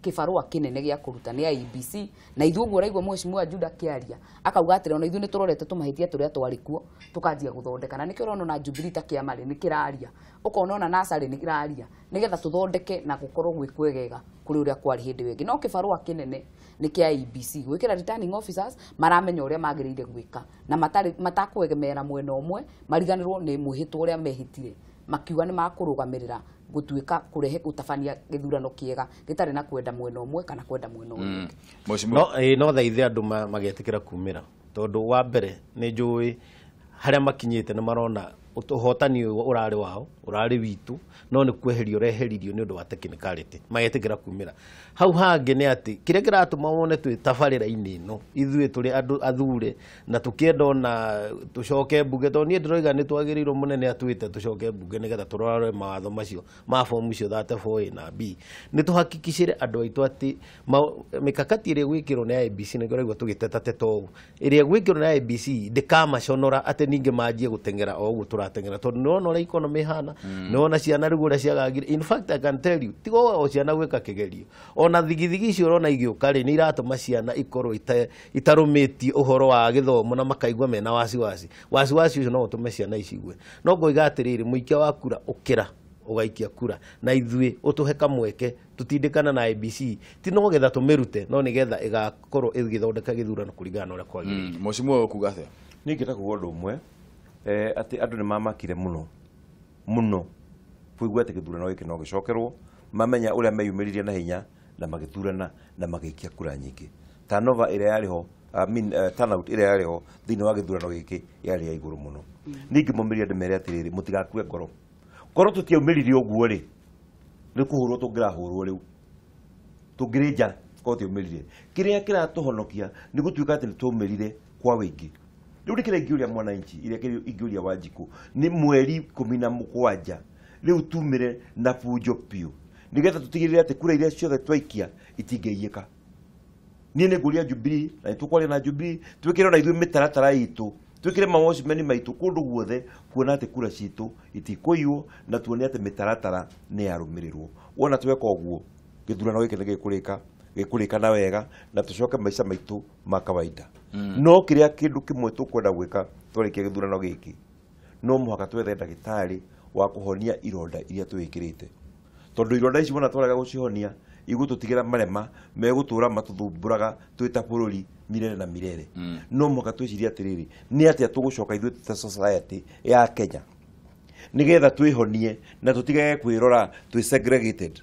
kĩbarũa kĩnene gĩa kũruta nĩ IEBC na ithuĩ ũguo ũraigua Mheshimiwa Juda akĩaria akauga atĩrĩ ona ithuĩ nĩ tũrorete tũmahĩtia tũrĩa twarĩ kuo tũkanjia gũthondeka na nĩkĩo ũrona ona Jubilee ta kĩama rĩ nĩ kĩraria ũkona ona NASA rĩ nĩ kĩraria nĩgetha tũthondeke na gũkorwo gwĩ kwegega kũrĩ ũrĩa kwarĩ hĩndĩ ĩyo ĩngĩ no kĩbarũa kĩnene nĩ kĩa IEBC gwĩkĩra returning officers maramenya ũrĩa magĩrĩire gwĩka na matakwegemera mwena ũmwe mariganĩrwo nĩ mwĩhĩtwa ũrĩa mehĩtire makiuga nĩ makũrũgamĩrĩra gũtuĩka kũrehe gũtabania gĩthurano kĩega gĩtarĩ na kwenda mwena ũmwe kana kwenda mwena ũrĩa ũngĩ. No thaithe andũ magetĩkĩra kumĩra tondũ wa mbere nĩ njũĩ harĩa makinyĩte nĩ marona ũhotani ũyũ ũrarĩ wao ũrarĩ witũ no nĩ kweherio ũreheririo nĩ ũndũ wa technicality magetĩkĩra kumĩra. Hau hangĩ nĩ atĩ kĩrĩa kĩratũma wone twĩ tabarĩra-inĩ ĩno ithuĩ tũrĩ andũ athure na tũkĩenda ona tũcoke mbunge tondũ niĩ ndĩroiga nĩ twagĩrĩirwo mũnene atwĩte tũcoke mbunge nĩgetha tũrore mawatho macio ma fomu icio 34A na B nĩ tũhakikicĩre andũ aitũ atĩ mĩkakati ĩrĩa ĩgwĩkĩrwo nĩ IEBC nĩkĩo ũraigua tũgĩtetateta ũũ ĩrĩa ĩgwĩkĩrwo nĩ IEBC ndĩkamaconora atĩ ningĩ manjie gũteng'era o ũguo tũrateng'era tondũ nĩwona ũrĩa economy ĩhana nĩwona ciana rĩu ũrĩa ciagagire. In fact I can tell you tiga o ciana gwĩka kĩgerio ona thigithigi icio ũrona igĩũka rĩ nĩ iratũma ciana ikorwo itarũmĩtie ũhoro wa gĩthomo na makaigua mena wasiwasi wasiwasi ũcio no ũtũme ciana icigue no ngoiga atĩrĩrĩ mũikia wa kura ũkĩra ũgaikia kura na ithuĩ ũtũhe kamweke tutindĩkana na IEBC ti no getha tũmĩrute no nĩgetha ĩgakorwo ĩgĩthondeka gĩthurano kũringana na ũrĩa kwagĩrĩire. Mheshimiwa ũkuga atĩa? Niĩ ingĩenda kuuga ũndũ ũmwe atĩ andũ nĩ mamakire mũno mũno kũigua atĩ gĩthurano gĩkĩ no gĩcokerwo mamenya ũrĩa meyumĩririe na hinya na magĩthurana na magĩikia kura nyingĩ turnover ĩrĩa yarĩ ho I mean turnout ĩrĩa yarĩ ho thĩinĩ wa gĩthurano gĩkĩ yarĩ ya igũrũ mũno. Ningĩ mũmĩria ndĩmere atĩrĩrĩ mũtigakue ngoro korwo tũtiaumĩrire ũguo rĩ nĩ kũhũrwo tũngĩrahũrwo rĩu tũngĩrĩ nja korwo tũtiaumĩrire kĩrĩa kĩratũhonokia nĩ gũtuĩka atĩ nĩ twaumĩrire kwa wĩingĩ. Rĩu nĩ kĩrĩa ingĩũria mwananchi ĩrĩa ingĩũria Wanjikũ nĩ mweri 17 rĩu tumĩre na bunjo biũ nĩgetha tũtigĩrĩre atĩ kura iria ciothe twaikia itingĩiyĩka. Niĩ nĩ ngũria Jubilee na nĩ tũkwaria na Jubilee twĩkĩre ona ithuĩ mĩtaratara itũ Twikire mawatchman maitũ kũndũ guothe kuona atĩ kura citũ itikũiywo na tuone atĩ mĩtaratara nĩ yarũmĩrĩrwo. Wona tweka ũguo gĩthurano gĩkĩ nĩ gĩkũrĩka na wega na tũcoke maica maitũ ma kawaida. No kĩrĩa kĩndũ kĩmwe tũkwenda gwĩka twarĩkia gĩthurano gĩkĩ, no mũhaka twethe ndagĩtarĩ wa kũhonia ironda iria twĩkĩrĩte, tondũ ironda ici wona twarega gũcihonia igũtũtigĩra marema megũtũra matũthumbũraga twĩ ta bũrũri mirere na mirere. No mũhaka twĩcirie atĩrĩrĩ, nĩ atĩa tũgũcoka ithuĩ ta society ya Kenya nĩgetha twĩhonie na tũtigage kwĩrora twĩ segregated,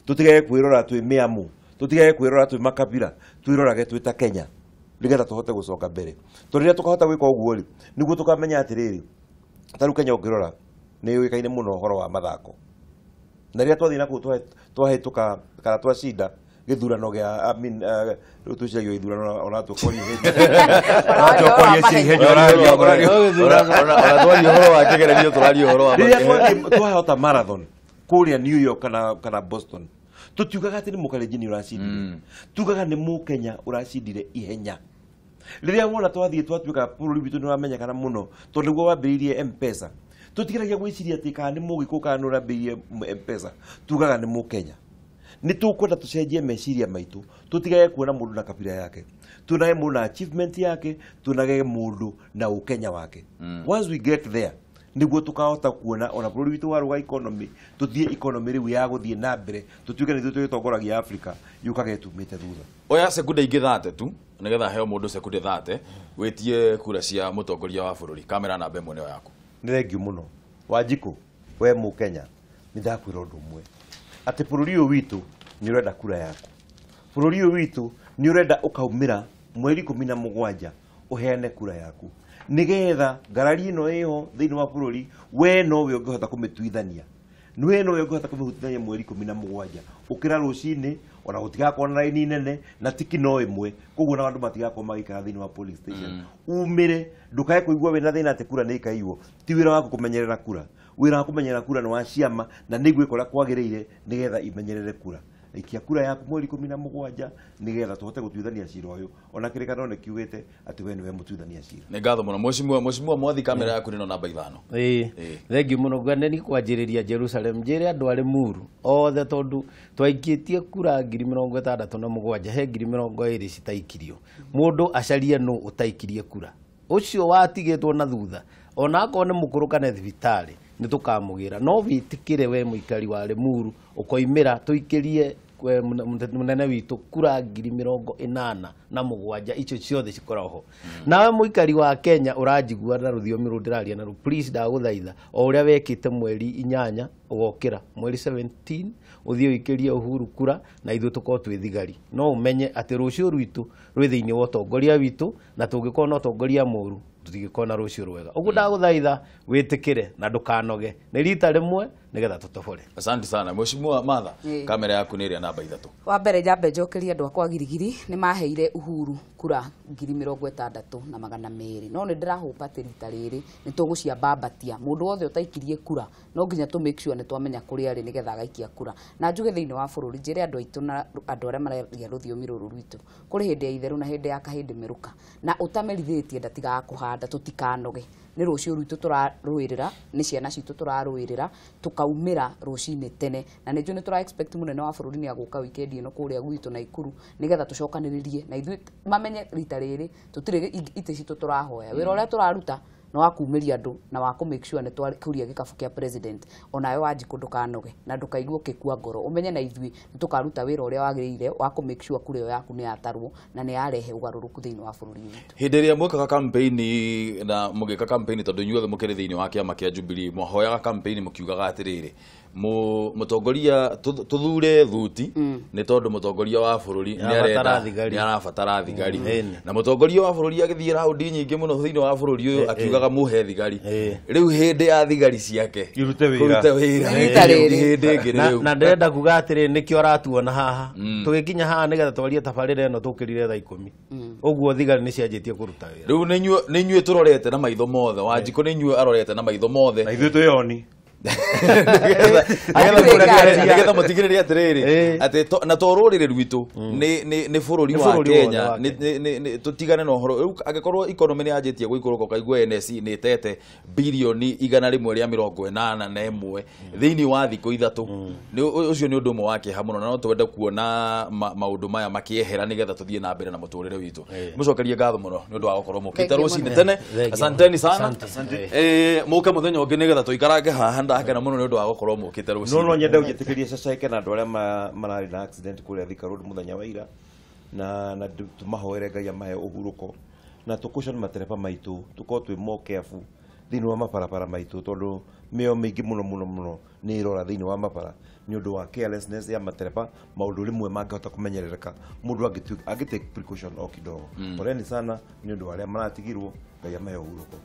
tũtigage kwĩrora twĩ mĩamũ, tũtigage kwĩrora twĩ makabira, twĩrorage twĩ ta Kenya nĩgetha tũhote gũcoka mbere. Tondũ rĩrĩa tũkahota gwĩka ũguo rĩ, nĩguo tũkamenya atĩrĩrĩ, ta rĩu Kenya ũngĩrora nĩ yũĩkaine mũno ũhoro wa mathako, na rĩrĩa twathiĩ nakũu twahĩtũka kana twacinda gĩthurano gĩa rĩu twĩciragia gĩthurano ona tũkwaria ona twaria ũhoro wa kĩgeranio tũraria ũhoro wa rĩrĩa twahota marathon kũrĩa New York kana Boston, tũtiugaga atĩ nĩ mũkalenjini ũracindire, tugaga nĩ mũkenya ũracindire ihenya. Rĩrĩa wona twathiĩ twatuĩka bũrũri witũ nĩ ũramenyekana mũno tondũ nĩguo wambĩrĩirie M-Pesa, tũtigeragia gwĩciria atĩ kana nĩ mũgĩkũyũ kana nĩ ũrambĩrĩirie M-Pesa, tugaga nĩ mũkenya. Nĩ tũkwenda tũcenjie meciria maitũ, tũtigage kuona mũndũ na kabira yake, tuonage mũndũ na achievement yake, tuonage mũndũ na ũkenya wake. Once we get there, nĩguo tũkahota kuona ona bũrũri witũ warũga economy, tũthiĩ economy rĩu ya gũthiĩ na mbere, tũtuĩke nĩ ithuĩ tũgĩtongoragia Africa yũkage tumĩte thutha. Oya sekunde ingĩ 30 tu nĩgetha heo mũndũ sekunde 30 wĩtie kura cia mũtongoria wa bũrũri. Kamera namba ĩmwe nĩyo yaku. Nĩ thengiũ mũno Wanjikũ, we mũkenya, nĩ ndakwĩra ũndũ ũmwe atĩ bũrũri ũyũ witũ nĩ ũrenda kura yaku, bũrũri ũyũ witũ nĩ ũrenda ũkaumĩra mweri 17 ũheane kura yaku nĩgetha ngarari ĩno ĩho thĩinĩ wa bũrũri we nowe ũngĩhota kũmĩtuithania, we nowe ũngĩhota kũmĩhutithania mweri 17 ũkĩra rũcinĩ ona gũtigakorwo na raini nene na tiki no ĩmwe, koguo na andũ matigakorwo magĩikara thĩinĩ wa polling station. Umĩre, ndũkae kũigua wĩna thĩna atĩ kura nĩ ikaiywo. Ti wĩra waku kũmenyerera kura, wĩra wa kũmenyerera kura nĩ wa ciama na nĩ igwĩka ũrĩa kwagĩrĩire nĩgetha imenyerere kura. Ikia kura yaku mweri 17 nĩgetha tũhote gũtuithania cira ũyũ, ona kĩrĩkanĩro nĩ kiugĩte atĩ we nĩwe mũtuithania cira. Nĩ ngatho mũno Mheshimiwa Mwathi, kamera yaku nĩ namba 5. Ĩĩ, thengiũ mũno. Ngwenda nĩ kwanjĩrĩria Jerusalem njĩre andũ a Limuru othe tondũ twaikĩtie kura 67,000 he 20,000 citaikirio. Mũndũ acarie nũ ũtaikirie kura ũcio watigĩtwo na thutha, ona akorwo nĩ mũkũrũ kana thibitarĩ nĩ tũkamũgĩra. No wĩtĩkĩre we mũikari wa Limuru ũkoimĩra tũikĩrie mũnene witũ kura 87,000 icio ciothe cikoragwo ho. Nawe mũikari wa Kenya ũranjigua na rũthiomi rũrũ ndĩraria naruo, please ndagũthaitha o ũrĩa wekĩte mweri 8 ũgokĩra mweri 17 ũthiĩ ũikĩrie Uhuru kura na ithuĩ tũkorwo twĩ thigari. No ũmenye atĩ rũciũ rwitũ rwĩ thĩinĩ wa ũtongoria witũ, na tũngĩkorwo na ũtongoria mũru tũtingĩkorwo na rũciũ rwega. Ũguo ndagũthaitha wĩtĩkĩre na ndũkanoge, nĩ rita rĩmwe nĩgetha tũtobore. Asante sana Mheshimiwa Martha, kamera yaku nĩ ĩrĩa namba 3. Wa mbere njambe njokerie andũ akwa Girigiri nĩ maheire Uhuru kura 60,200, no nĩ ndĩrahũpa atĩ rita rĩrĩ nĩ tũgũciambambatia. Mũndũ wothe ũtaikirie kura no nginya tũ make sure nĩ twamenya kũrĩa arĩ nĩgetha agaikia kura. Na njuge thĩinĩ wa bũrũri njĩre andũ aitũ na andũ arĩa mararia rũthiomi rũrũ rwitũ, kũrĩ hĩndĩ ya itherũ na hĩndĩ ya kahĩndĩ mĩrũka, na ũtamerithĩtie ndatigaga kũhanda, tũtikanoge. Nĩ rũciũ rwitũ tũrarũĩrĩra, nĩ ciana citũ tũrarũĩrĩra, tũkaumĩra rũcinĩ tene. Na nĩ njũĩ nĩ tũra expect mũnene wa bũrũri nĩ agũka weekend ĩno kũrĩa gwitũ Naikuru nĩgetha tũcokanĩrĩrie na ithuĩ mamenye rita rĩrĩ tũtirĩ itĩ citũ tũrahoya. Wĩra ũrĩa tũraruta nĩ wa kumĩria andũ na wa kũ make sure nĩ twakũria gĩkabu kĩa president. Onawe Wanjikũ ndũkanoge na ndũkaigue ũgĩkua ngoro, ũmenye na ithuĩ nĩ tũkaruta wĩra ũrĩa wagĩrĩire wa kũ make sure kura ĩyo yaku nĩ yatarwo na nĩ yarehe ũgarũrũku thĩinĩ wa bũrũri witũ. Hĩndĩ ĩrĩa mwekaga campaign na mũgĩka campaign tondũ inyuothe mũkĩrĩ thĩinĩ wa kĩama kĩa Jubilee, mwahoyaga campaign mũkiugaga atĩrĩrĩ, mũtongoria tũthure thuti nĩ tondũ mũtongoria wa bũrũri nĩ arabatara thigari, na mũtongoria wa bũrũri agĩthiĩ raundi nyingĩ mũno thĩinĩ wa bũrũri ũyũ akiugaga mũhe thigari. Rĩu hĩndĩ ya thigari ciake irute wĩra hĩndĩ ĩngĩ rĩu. Na ndĩrenda kuga atĩrĩ, nĩkĩo aratuona haha tũgĩkinya haha nĩgetha twarie tabarĩra ĩno tũkĩrire thaa 10 ũguo thigari nĩ cianjĩtie kũruta wĩra. Rĩu nĩ inyuĩ tũrorete na maitho mothe, Wanjikũ nĩ inyuĩ arorete na maitho mothe, na ithuĩ twĩoni Nĩgetha mũtigĩrĩre atĩrĩrĩ atĩ na to rũrĩrĩ rwitũ nĩ bũrũri wa Kenya tũtigane na ũhoro rĩu. Angĩkorwo economy nĩ yanjĩtie gũikũrũka, ũkaigua NSE nĩ ĩtete birioni 181 thĩinĩ wa thikũ 3, ũcio nĩ ũndũ ũmwe wa kĩeha mũno, na no twende kuona maũndũ maya makĩehera nĩgetha tũthiĩ na mbere na mũtũrĩre witũ. Mũcokerie ngatho mũno nĩ ũndũ wa gũkorwo mũkĩte rũcinĩ tene. Asanteni sana. Mũke mũthenya ũngĩ nĩgetha tũikarange haha. Ndakena mũno nĩ ũndũ wa gũkorwo mũkĩte rũcinĩ. No nyende ũnjĩtĩkĩrie cacaike na andũ arĩa mararĩ na accident kũrĩa Thika Road mũthenya wa ira, na tũmahoere Ngai amahe ũhurũko, na tũcaution matereba maitũ, tũkorwo twĩ more careful thĩinĩ wa mabarabara maitũ, tondũ mĩoyo mĩingĩ mũno mũno mũno nĩ ĩrora thĩinĩ wa mabara nĩ ũndũ wa carelessness ya matereba. Maũndũ rĩmwe mangĩhota kũmenyerereka mũndũ angĩ take precaution o kidogo. Poleni sana nĩ ũndũ wa arĩa maratigirwo, Ngai amahe ũhurũko.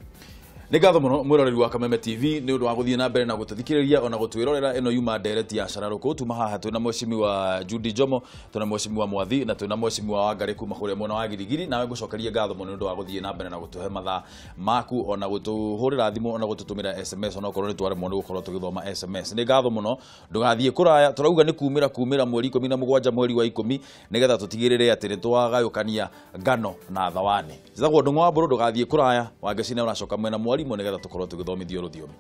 Nĩ ngatho mũno mwĩroreri wa Kameme TV nĩ ũndũ wa gũthiĩ na mbere na gũtũthikĩrĩria ona gũtwĩrorera. Ĩno yuma ndereti ya Cararũkũ. Tuma haha twĩna mheshimiwa Judy Njomo, twĩna mheshimiwa Mwathi, na twĩna mheshimiwa Wangari kuma kũrĩa mwena wa Girigiri. Nawe ngũcokerie ngatho mũno nĩ ũndũ wa gũthiĩ na mbere na gũtũhe mathaa maku, ona gũtũhũrĩra thimũ, ona gũtũtũmĩra SMS, ona okorwo nĩ twaremwo nĩ gũkorwo tũgĩthoma SMS. Nĩ ngatho mũno, ndũgathiĩ kũraya. Tũrauga nĩ kumĩra mweri 17 mweri wa 10 nĩgetha tũtigĩrĩre atĩ nĩ twagayũkania ngano na thawani. Njĩtagwo Ndung'u wa Mbũrũ, ndũgathiĩ kũraya. Wangeci nĩ ũracoka mwena mwarimũ nĩgetha tũkorwo tũgĩthomithio rũthiomi.